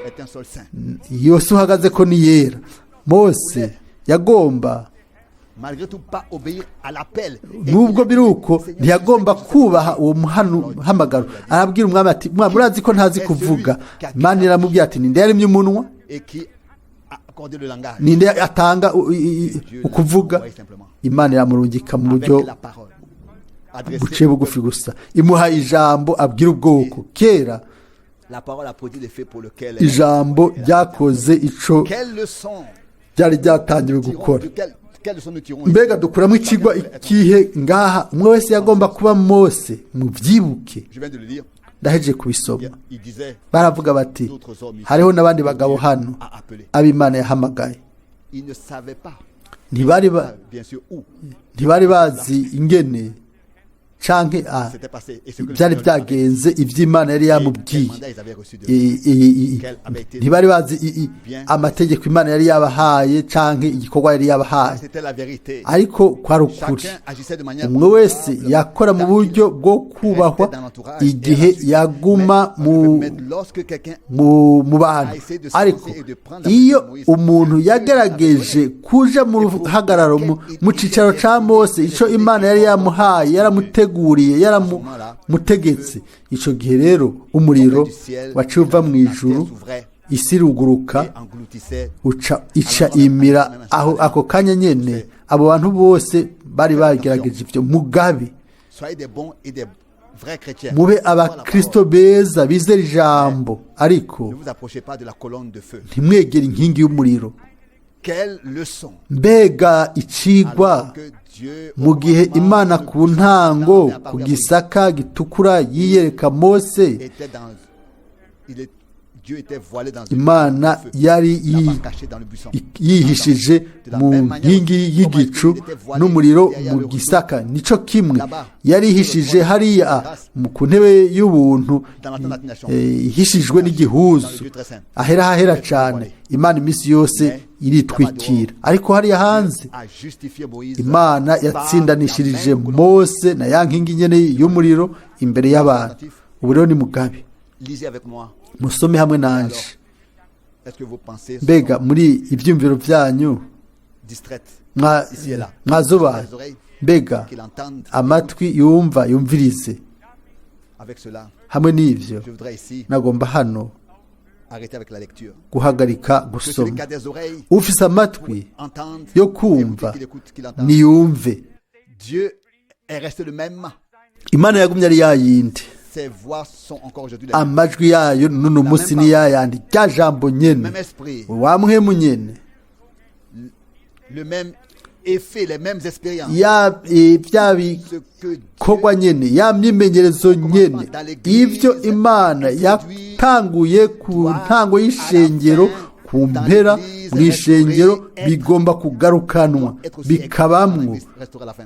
yose uhagaze ko ni yera. Mose yagomba nubwo biri uko ntiyagomba kubaha uwo muhamagaro. Arabwira umwami ati mwami urazi ko ntazi kuvuga. Imana iramubwira ati ninde yaremye umunwa, ninde atanga ukuvuga? Imana iramurungika mu buryo buciye bugufi gusa, imuha ijambo abwira ubwoko. Kera ijambo ryakoze ico ryari ryatangiwe gukora. Mbega dukuramo ikigwa ikihe ngaha? Umwe wese yagomba kuba Mose, mubyibuke. Ndahejeje kubisoma. Baravuga bati hariho n'abandi bagabo hano ab'Imana yahamagaye. Ntibari bazi ingene canke byari byagenze iby'Imana yari yamubwiye. Ntibari bazi amategeko Imana yari yabahaye canke igikorwa yari yabahaye, ariko kwari ukuri. Umwe wese yakora mu buryo bwo kubahwa igihe yaguma mu bantu, ariko iyo umuntu yagerageje kuja mu ruhagararo mu cicaro ca Mose, ico Imana yari yamuhaye yaramuteguriye yaramutegetse, ico gihe rero umuriro waciye uva mu ijuru, isi iruguruka ica imira aho ako kanya nyene. Abo bantu bose bari bagerageje ivyo. Mugabe mube abakristo beza bizera ijambo, ariko ntimwegere inkingi y'umuriro. Mbega icigwa mu gihe Imana ku ntango ku gisaka gitukura yiyereka Mose, Imana yari yihishije mu nkingi y'igicu n'umuriro mu gisaka. Nico kimwe yari yihishije hariya ku ntebe y'ubuntu ihishijwe n'igihuzu ahera hahera cyane. Imana iminsi yose iritwikira, ariko hariya hanze Imana yatsindanishirije Mose na ya nkingi nyene y'umuriro imbere y'abantu. Ubu rero ni mugabe, musome hamwe nanje. Mbega muri ibyumviro byanyu mwazubaye, mbega amatwi yumva yumvirize. Hamwe n'ivyo nagomba hano guhagarika gusoma. Ufise amatwi yo kumva niyumve. Imana yagumye ari yayindi, amajwi yayo n'uno munsi ni yayandi, rya jambo nyene, wa muhemu nyene, effets, les mêmes expériences. Ya bya bikorwa nyene, ya myimenyerezo nyene, ibyo Imana yatanguye ku ntango y'ishengero, ku mpera mu ishengero, bigomba kugarukanwa, bikabamwo,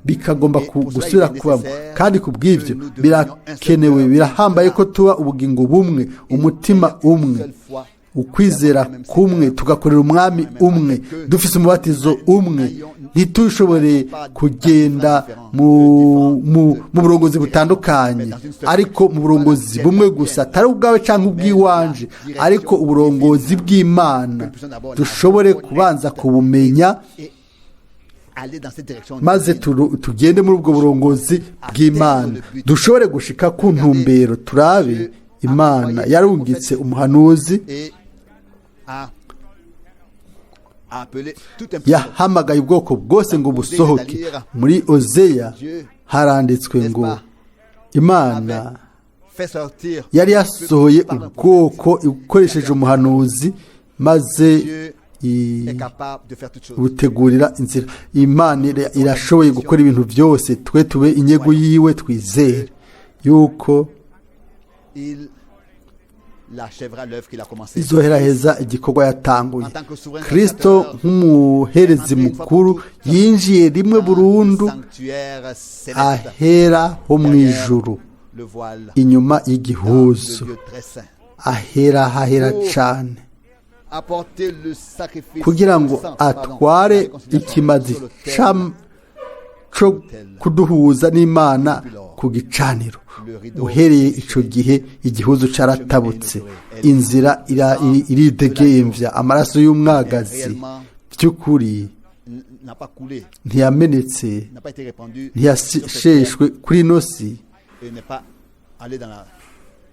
bikagomba gusubira kubamo. Kandi ku bw'ibyo birakenewe, birahambaye ko tuba ubugingo bumwe, umutima umwe, ukwizera kumwe, tugakorera umwami umwe, dufise umubatizo umwe. Ntitushobore kugenda mu burongozi butandukanye, ariko mu burongozi bumwe gusa, atari ubwawe cyangwa ubw'iwanje, ariko uburongozi bw'Imana dushobore kubanza kubumenya, Aller dans cette direction maze divine. tugende muri ubwo burongozi bw'Imana, dushobore gushika ku ntumbero. Turabe, Imana yarungitse umuhanuzi, Et a appelé tout un peuple. Yahamagaye ubwoko bwose ngo busohoke. Muri Ozeya haranditswe ngo Imana Fait sortir yari yasohoye ubwoko ikoresheje umuhanuzi, maze Dieu est capable de faire toutes choses. butegurira inzira. Imana irashoboye gukora ibintu byose. Twe tube inyegu yiwe, twizere yuko Il achèvera l'œuvre qu'il a commencée. izoheraheza igikorwa yatanguye. Kristo nk'umuherezi mukuru yinjiye rimwe burundu Sanctuaire céleste, ahera ho mu ijuru, le voile, inyuma dans le y'igihuzu, lieu très saint. Ahera hahera cane, Apporter le sacrifice kugira ngo le sang, pardon, atware la réconciliation ikimazi sur l'autel. Co kuduhuza n'Imana ku gicaniro. Uhereye ico gihe igihuzu caratabutse, inzira iridegemvya. Amaraso y'umwagazi by'ukuri N'a pas coulé, ntiyamenetse, n'a pas été répandu sur cette terre ntiyasheshwe kuri ino si, et n'est pas allé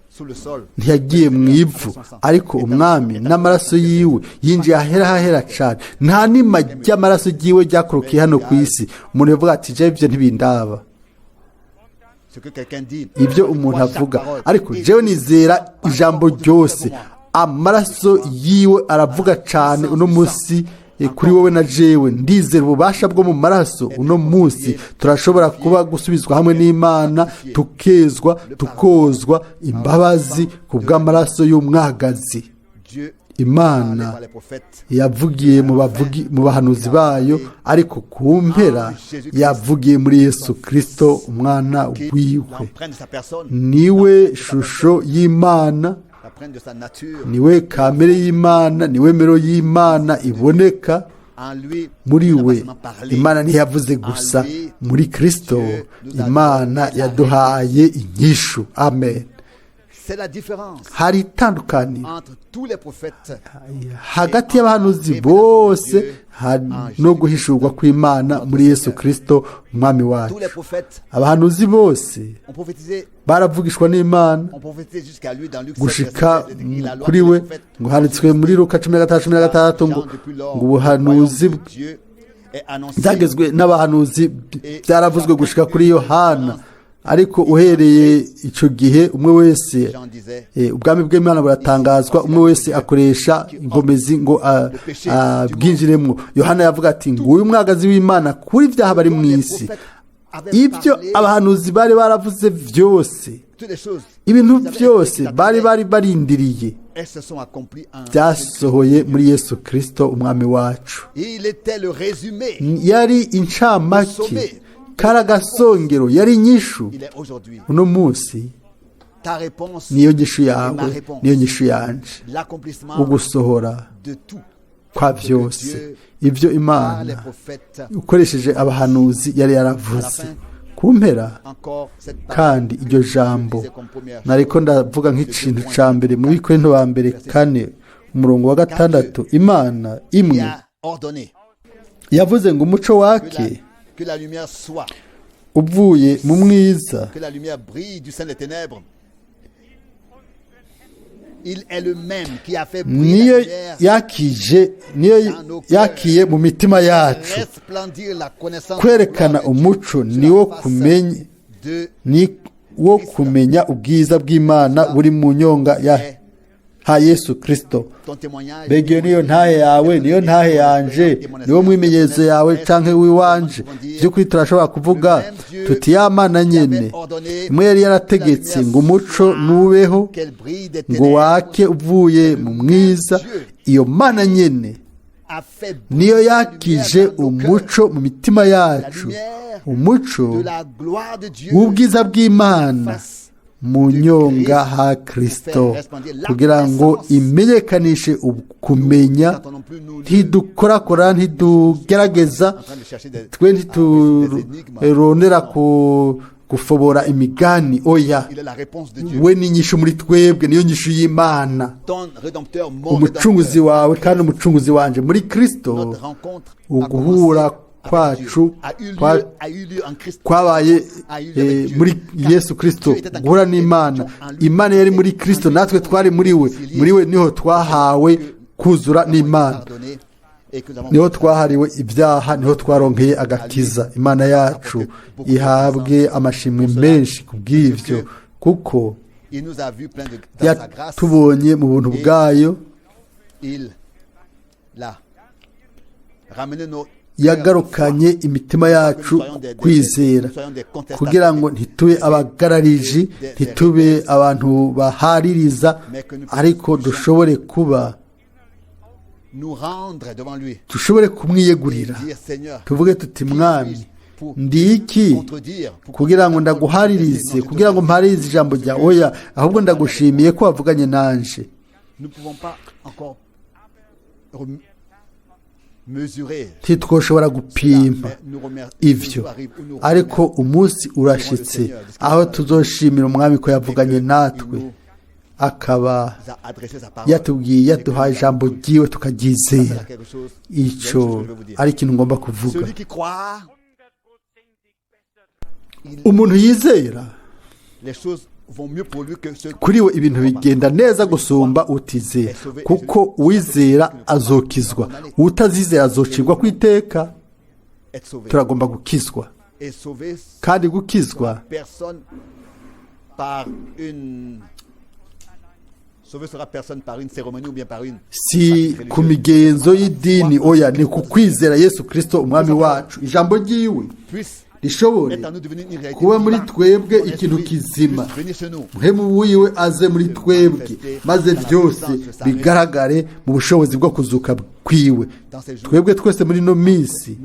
sous le sol. Ntiyagiye mu ivu, ariko umwami n'amaraso yiwe yinjiye ahera hahera cane. Nta nima ry'amaraso ryiwe ryakorokeye hano ku isi. Umuntu yavuga ati: "Jewe ibyo ntibindaba." Ce que quelqu'un dit, Ibyo umuntu avuga, ariko jewe nizera ijambo ryose. Amaraso yiwe aravuga cane uno munsi kuri wowe na jewe. Ndizera ububasha bwo mu maraso. Uno munsi turashobora kuba gusubizwa hamwe n'Imana, tukezwa, tukozwa imbabazi ku bw'amaraso y'umwagazi. Dieu Imana parlait par les prophètes. yavugiye mu bahanuzi bayo, ariko ku mpera yavugiye muri Yesu Kristo, umwana Qui wiwe. l'empreinte de sa personne, Niwe shusho y'Imana, l'empreinte de sa nature. niwe kamere y'Imana, niwe mero y'Imana iboneka. En lui, Muri il n'a pas we seulement parlé. Imana ntiyavuze gusa, muri Kristo Imana yaduhaye inyishu. Amen. C'est la différence Hari itandukaniro entre tous les prophètes hagati y'abahanuzi bose no guhishurwa kw'Imana muri Yesu Kristo umwami Tous wacu. les prophètes Abahanuzi bose ont prophétisé, baravugishwa n'Imana ont prophétisé jusqu'à lui dans Luc 7, gushika verset 7, la loi kuri des we. prophètes. Ngo handitswe muri Luka 16:16 ngo Jean, depuis lors, ngo ubuhanuzi le royaume de Dieu est annoncé. Byagezwe n'abahanuzi byaravuzwe gushika kuri Yohana, ariko uhereye ico gihe umwe wese Jean disait, ubwami bw'Imana buratangazwa, umwe wese akoresha ingomezi ngo abwinjiremwo. Yohana yavuga ati: "Nguyu umwagazi w'Imana kuri ibyaha bari mu les isi." prophètes avaient Ibyo parlé, abahanuzi bari baravuze byose, toutes les choses, ibintu ils avaient byose été bari barindiriye, elles se sont accomplies en byasohoye muri Yesu Kristo umwami wacu. Il était le résumé. Yari incamake, kari agasongero, yari inyishu. Il est aujourd'hui. Uno munsi Ta réponse, niyo nyishu yawe, niyo nyishu yanje, l'accomplissement ugusohora de tout kwa byose ibyo par les Imana prophètes. ukoresheje abahanuzi yari yaravuze. Ku mpera Encore cette parole kandi iryo jambo je disais comme première nariko ndavuga nk'ikintu ca mbere muri Korinto ba mbere 4, umurongo wa 6, Imana imwe qui a ordonné yavuze ngo umuco que la, wake que la lumière soit, uvuye mu mwiza, que la lumière brille du sein des ténèbres. Il est le même qui a fait briller niyo la lumière, yakije, niyo yakiye mu mitima yacu resplendir la connaissance kwerekana de la gloire de umuco Dieu sur la niwo face kumenya de ni wo kumenya ubwiza bw'Imana buri mu nyonga ya ha Yesu Kristo. Mbega iyo niyo ntahe yawe, niyo ntahe yanje, niwo mwimenyerezo yawe canke w'iwanje? By'ukuri turashobora kuvuga tuti ya Mana nyene imwe yari yarategetse ngo umuco nubeho, ngo wake uvuye mu mwiza, iyo Mana nyene niyo yakije umuco mu mitima yacu, umuco w'ubwiza bw'Imana mu nyonga ha Kristo, kugira ngo imenyekanishe kumenya. Ntidukorakora, ntidugerageza, twe ntiturondera gufobora imigani, oya, we ni inyishu muri twebwe, niyo nyishu y'Imana, umucunguzi wawe kandi umucunguzi wanje muri Kristo. Uguhura kwacu kwabaye muri Yesu Kristo, guhura n'Imana. Imana yari muri Kristo, natwe twari muri we, muri we niho twahawe kuzura n'Imana, niho twahariwe ibyaha, niho twaronkeye agakiza. Imana yacu ihabwe amashimwe menshi ku bw'ibyo, kuko yatubonye mu buntu bwayo, yagarukanye imitima yacu kwizera, kugira ngo ntitube abagarariji, ntitube abantu bahaririza, ariko dushobore kuba, dushobore kumwiyegurira, tuvuge tuti Mwami, ndi iki kugira ngo ndaguharirize, kugira ngo mparirize ijambo rya oya, ahubwo ndagushimiye ko wavuganye nanje. Ntitwoshobora gupima ivyo, ariko umunsi urashitse aho tuzoshimira Umwami ko yavuganye natwe, akaba yatubwiye, yaduhaye ijambo ryiwe tukaryizera. Ico ari ikintu ngomba kuvuga. Umuntu yizera, kuri we ibintu bigenda neza gusumba utizera, kuko uwizera azokizwa, utazizera azocibwa ku iteka. Turagomba gukizwa, kandi gukizwa si ku migenzo y'idini, oya, ni ku kwizera Yesu Kristo Umwami wacu, ijambo ryiwe rishobore kuba muri twebwe ikintu kizima, muhemu wiwe aze muri twebwe, maze byose bigaragare mu bushobozi bwo kuzuka kwiwe. Twebwe twese muri ino minsi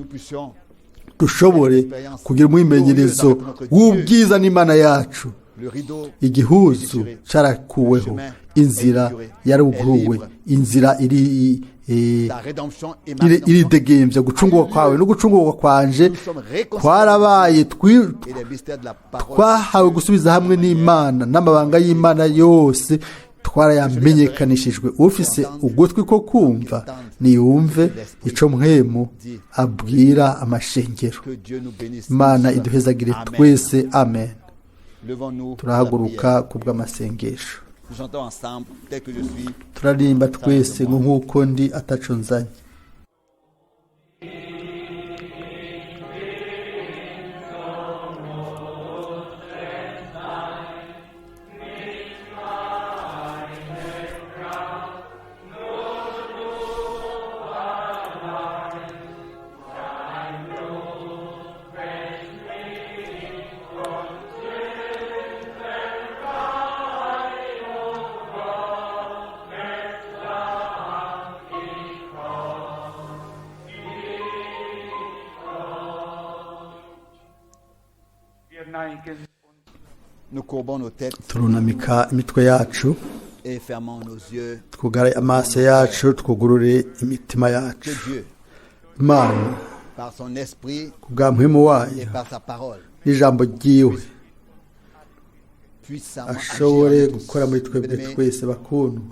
dushobore kugira umwimenyerezo w'ubwiza n'Imana yacu. Igihuzu carakuweho, inzira yaruguruwe, inzira iri iridegembya. Gucungurwa kwawe no gucungurwa kwanje kwarabaye, twahawe gusubiza hamwe n'Imana, n'amabanga y'Imana yose twarayamenyekanishijwe. Ufise ugutwi ko kumva niyumve ico Mpwemu abwira amashengero. Imana iduhezagire twese, amen. Turahaguruka ku bw'amasengesho, turaririmba twese ngo nk'uko ndi ataco nzanye. Turunamika imitwe yacu, twugare amaso yacu, twugurure imitima yacu. Imana ku bwa muhimu wayo n'ijambo ryiwe ashobore gukora muri twebwe twese bakundwa.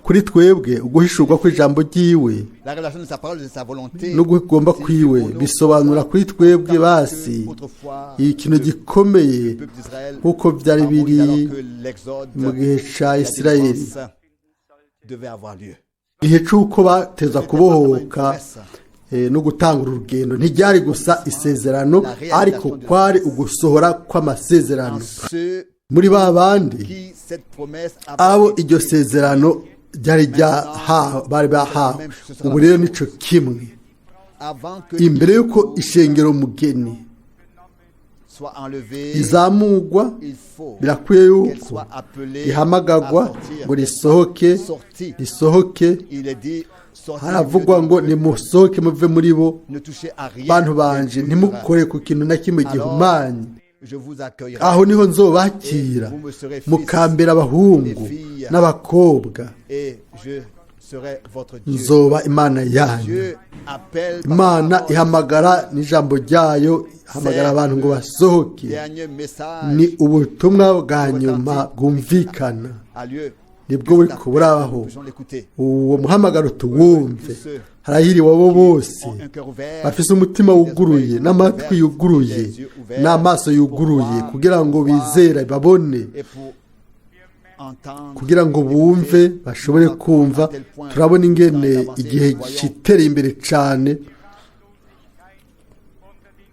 Kuri twebwe uguhishurwa kw'ijambo ryiwe n'ugomba kwiwe bisobanura kuri twebwe basi ikintu gikomeye, nk'uko byari biri mu gihe cya Isirayeli, igihe cy'uko bateza kubohoka no gutanga urugendo. Ntiryari gusa isezerano, ariko kwari ugusohora kw'amasezerano. Muri ba bandi qui cette promesse abo avait iryo été sezerano ryari ryahawe, bari bahawe. Ubu rero nico kimwe, avant que imbere y'uko ishengero mugeni soit enlevée, izamugwa, il faut birakwiye qu'elle yuko soit appelée rihamagagwa à sortir. ngo risohoke, Sortie. risohoke. Il est dit, sortez Haravugwa du ngo milieu de nimusohoke muve muri bo, ne touchez à rien bantu banje, d'impur. ntimukore ku kintu na kimwe gihumanye. Je vous accueillerai Aho niho nzobakira, mukambera abahungu n'abakobwa, et je serai votre Dieu. nzoba Imana yanyu. Dieu appelle par Imana sa parole. ihamagara n'ijambo ryayo, ihamagara abantu ngo basohoke. Dernier message Ni ubutumwa bwa nyuma bwumvikana, a lieu. nibwo buri kuburaho. Nous l'écouter. Uwo muhamagaro tuwumve. Harahiriwe abo bose Ont un cœur ouvert, bafise umutima wuguruye n'amatwi yuguruye n'amaso yuguruye, kugira ngo bizere babone, et pour entendre, kugira ngo bumve, bashobore kumva. Turabona ingene igihe gitereye imbere cyane.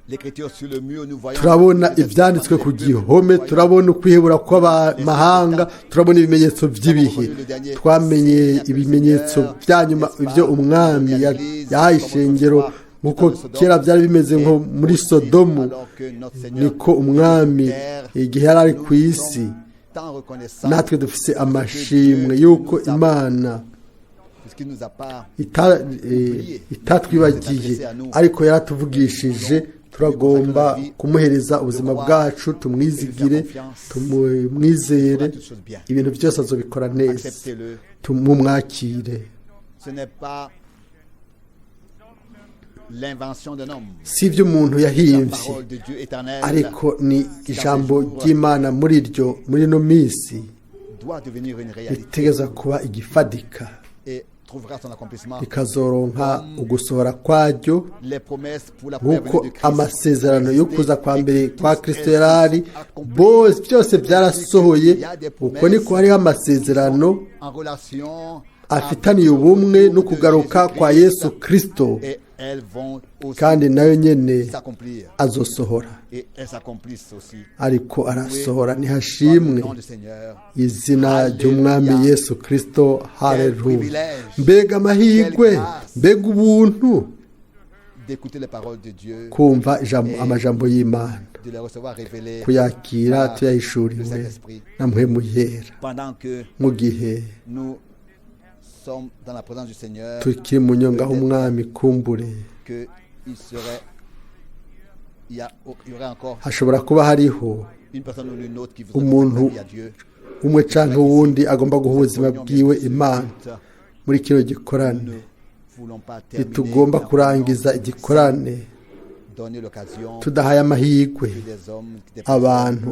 L'écriture sur le mur, nous voyons Turabona ibyanditswe ku gihome, turabona ukwihebura kw'abamahanga, turabona ibimenyetso by'ibihe. Twamenye ibimenyetso bya nyuma, ibyo umwami yahaye ishengero. Nk'uko kera byari bimeze nko muri Sodomu, niko umwami igihe yari ari ku isi. Natwe dufise amashimwe y'uko Imana itatwibagiye, ariko yaratuvugishije. Turagomba kumuhereza ubuzima bwacu, tumwizigire, tumwizere, ibintu byose azobikora neza. Tumumwakire. Ce n'est pas l'invention d'un homme. Si ibyo umuntu La yahimbye, parole de Dieu éternel ariko ni ijambo ry'Imana muri ryo, muri ino minsi doit devenir une réalité ritegereza kuba igifadika, et trouvera son accomplissement. rikazoronka ugusohora kwaryo. Les promesses pour la première Nk'uko venue de Christ amasezerano yo kuza kwa mbere kwa Kristo elles yari ari sont accomplies. bose, byose byarasohoye, uko niko hariho amasezerano En relation afitaniye ubumwe no kugaruka kwa Yesu Kristo, et elles vont aussi kandi nayo nyene s'accomplir azosohora. Et elles s'accomplissent aussi. Ariko arasohora. Dans le Nihashimwe nom du Seigneur. izina ry'umwami Yesu Kristo. Haleluya! Mbega amahirwe, mbega ubuntu D'écouter les paroles de Dieu, kumva ijambo, amajambo y'Imana, de les recevoir révélées kuyakira tuyahishuriwe na Mpwemu Yera. pendant que Mu gihe nous sommes dans la présence du Seigneur, tukiri mu nyonga h'umwami, kumbure que il serait, il y, a, il y aurait encore hashobora kuba hariho une personne ou une autre qui voudrait umuntu consacrer sa vie à Dieu. umwe canke uwundi agomba guha ubuzima bwiwe Imana muri kino gikorane. Nous ne voulons pas terminer Ntitugomba kurangiza igikorane donner l'occasion tudahaye amahirwe que des hommes, des abantu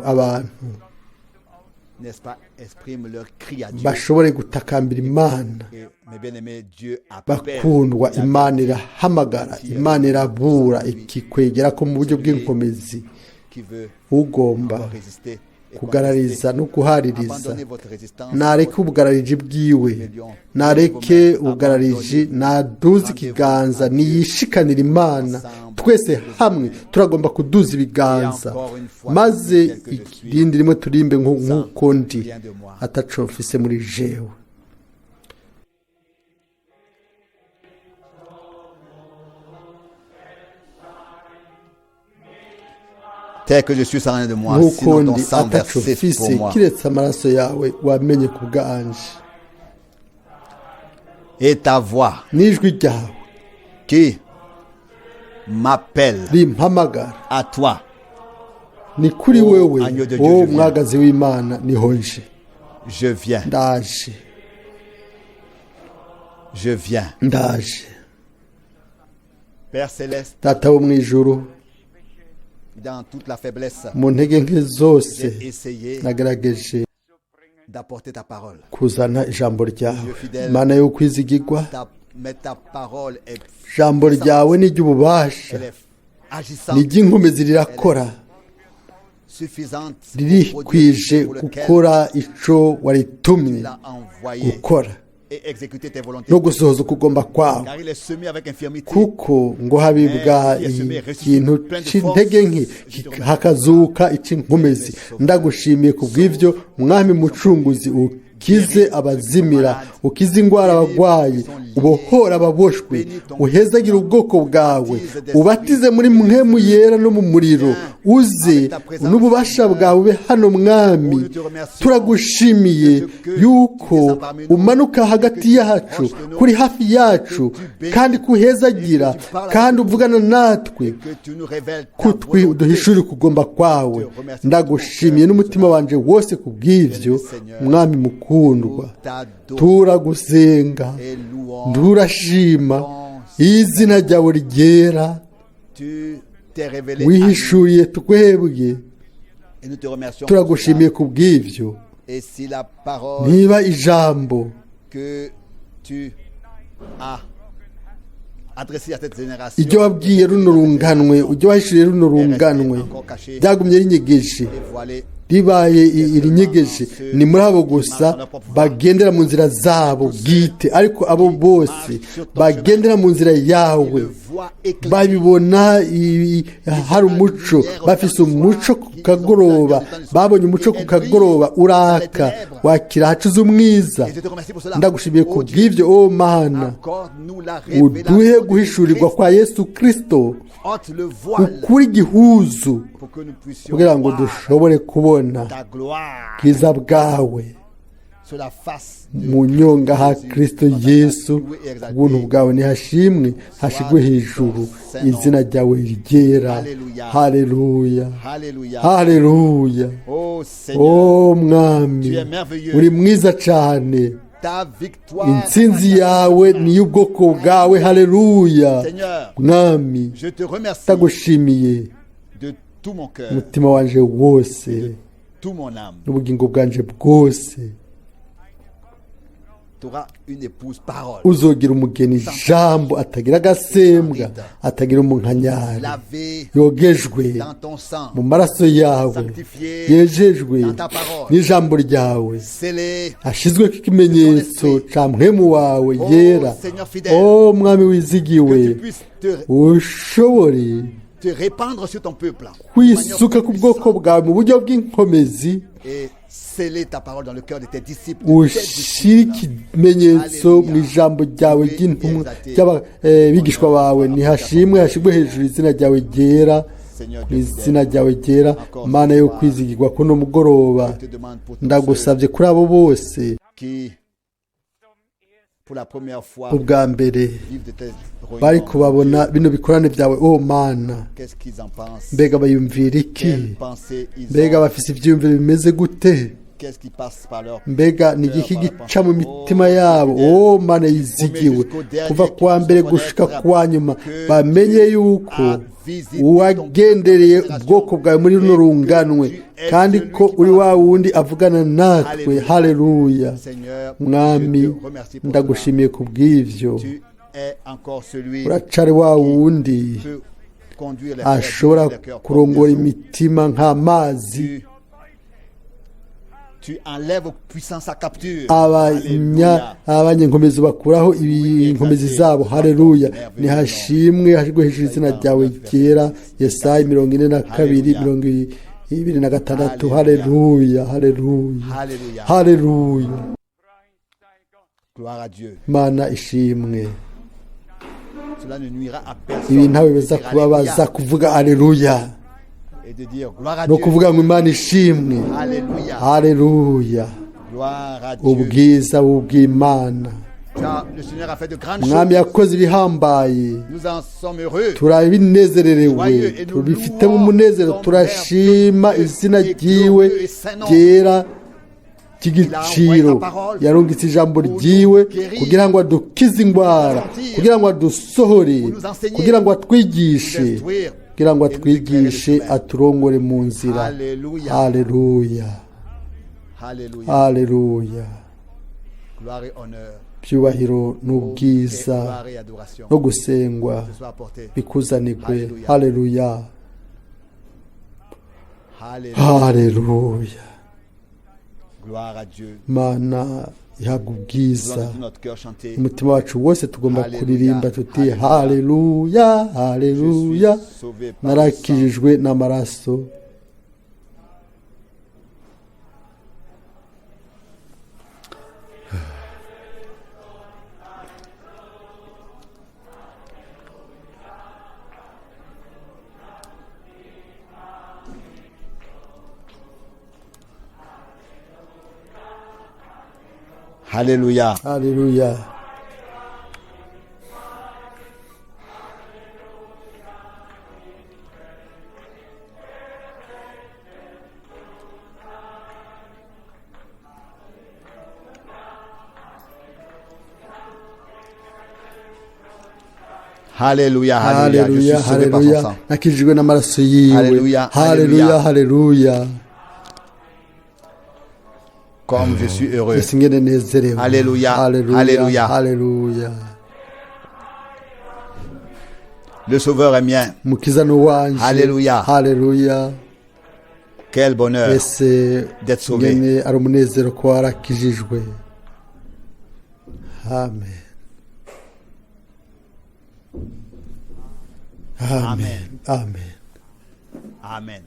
n'est-ce pas, expriment leur cri à Dieu. bashobore gutakambira Imana. Et, mes bien-aimés, Dieu appelle. Bakundwa, Imana irahamagara, Imana irabura, ikikwegera ko mu buryo bw'inkomezi. Qui veut Ugomba encore résister et kugarariza no contester. guhaririza, Abandonnez votre résistance. nareke ubugarariji bwiwe, nareke ubugarariji, naduze ikiganza, niyishikanira Imana. Twese hamwe turagomba kuduza ibiganza, maze irindi rimwe turimbe nk'uko ndi, ataco mfise muri jewe. Tel que je suis sans rien de moi, Nk'uko sinon ton ndi sang ataco versé mfise pour moi. kiretse amaraso yawe wamenye ku bwanje, Et ta voix n'ijwi ryawe qui m'appelle rimpamagara, à toi, ni kuri Oh, wewe, agneau de Dieu, wowe je viens. mwagazi w'Imana, niho nje. Je viens, Ndaje, je viens. ndaje. Père céleste, Data wo mu ijuru, dans toute la faiblesse, mu ntege nke zose j'ai essayé nagerageje d'apporter ta parole. Kuzana ijambo ryawe, Mana yo kwizigirwa. Mais ta parole est Ijambo ryawe ni iry'ububasha, elle est agissante, ni iry'inkomezi, rirakora, suffisante ririkwije pour lequel gukora ico waritumye tu l'as envoyé. gukora. no gusohoza ukugomba kwawe, kuko ngo habibwa ikintu c'intege nke hakazuka ic'inkomezi. Ndagushimiye kubw'ivyo, Mwami Mucunguzi, ukize abazimira, ukize ingwara abagwayi, ubohora ababoshwe, uhezagira ubwoko bwawe, ubatize muri mpwemu yera no mu muriro, uze n'ububasha bwawe ube hano. Mwami, turagushimiye yuko umanuka hagati yacu, kuri hafi yacu, kandi kuhezagira, kandi uvugana natwe, kutwi uduhishurire ukugomba kwawe. Ndagushimiye n'umutima wanje wose kubw'ivyo, Mwami mukundwa. Turagusenga, turashima izina ryawe ryera wihishuriye twebwe. Turagushimiye kubw'ivyo. Niba ijambo ibyo wabwiye runo runganwe, ibyo wahishuriye runo runganwe, byagumye rinyegeje, ribaye irinyegeje, ni muri abo gusa bagendera mu nzira zabo bwite, ariko abo bose bagendera mu nzira yawe babibona hari umuco, bafise umuco ku kagoroba, babonye umuco ku kagoroba uraka wakira hacuze umwiza. Ndagushimiye ku bw'ibyo, o Mana, uduhe guhishurirwa kwa Yesu Kristo ukuri igihuzu, kugira ngo dushobore kubona bwiza bwawe mu nyonga ha Kristo Yesu. Ubuntu bwawe nihashimwe, hashigwe hejuru izina ryawe ryera. Haleluya, haleluya. O Mwami, uri mwiza cyane, intsinzi yawe ni iy'ubwoko bwawe. Haleluya. Mwami, ndagushimiye umutima wanje wose n'ubugingo bwanje bwose. Uzogira umugeni jambo atagira agasembwa, atagira umunkanyari, yogejwe mu maraso yawe, yejejwe n'ijambo ryawe, ashizweko ikimenyetso ca mpwemu wawe yera. O Mwami wizigiwe, ushobore kwisuka ku bwoko bwawe mu buryo bw'inkomezi, ushyire ikimenyetso mu ijambo ryawe ry'intumwa ry'abigishwa bawe. Nihashimwe, hashigwe hejuru izina ryawe ryera, mu izina ryawe ryera. Mana yo kwizigirwa, kuno mugoroba ndagusabye kuri abo bose ubwa mbere bari kubabona bino bikorane byawe. O Mana, mbega bayumvira iki? Mbega bafise ivyiyumviro bimeze gute? Mbega ni igiki gica mu mitima yabo? O Mana yizigiwe, kuva kuwa mbere gushika kuwa nyuma, bamenye yuko uwagendereye ubwoko bwawe muri runo runganwe, kandi ko uri wa wundi avugana natwe. Haleluya. Mwami, ndagushimiye kubw'ivyo. Uracari wa wundi ashobora kurongora imitima nk'amazi. Abanyenkomezi bakuraho inkomezi zabo. Haleluya. Nihashimwe, hashigwe hejuru izina ryawe ryera. Yesaya 42 26. Haleluya, haleluya, haleluya. Mana ishimwe. Ibi ntawe biza kubabaza kuvuga haleluya no kuvuga ngo Imana ishimwe. Haleluya. Ubwiza bw'Imana. Mwami yakoze ibihambaye, turabinezererewe, tubifitemo umunezero, turashima izina ryiwe ryera ry'igiciro. Yarungitse ijambo ryiwe kugira ngo adukize ingwara, kugira ngo adusohore, kugira ngo atwigishe, kugira ngo atwigishe, aturongore mu nzira. Haleluya, haleluya. Byubahiro n'ubwiza no gusengwa bikuzanirwe. Haleluya, haleluya. Mana Ihabwa Nous ubwiza. allons de tout notre cœur chanter. Umutima wacu wose tugomba Haleluya, kuririmba tuti: haleluya. Haleluya, haleluya, Je suis sauvé par le sang. narakijijwe n'amaraso. Alléluia. Haleluya. Alléluia, alléluia. Je Haleluya, suis sauvé par son haleluya, sang. nakijijwe n'amaraso yiwe. Haleluya, haleluya, haleluya. Haleluya. Comme je suis heureux. Ese ingene nezerewe! Haleluya, haleluya, haleluya. Haleluya. Le Sauveur est mien. Umukiza ni uwanje. Haleluya. Haleluya. Quel bonheur Ese d'être sauvé. ingene ari umunezero ko warakijijwe! Amen, amen, amen. Amen.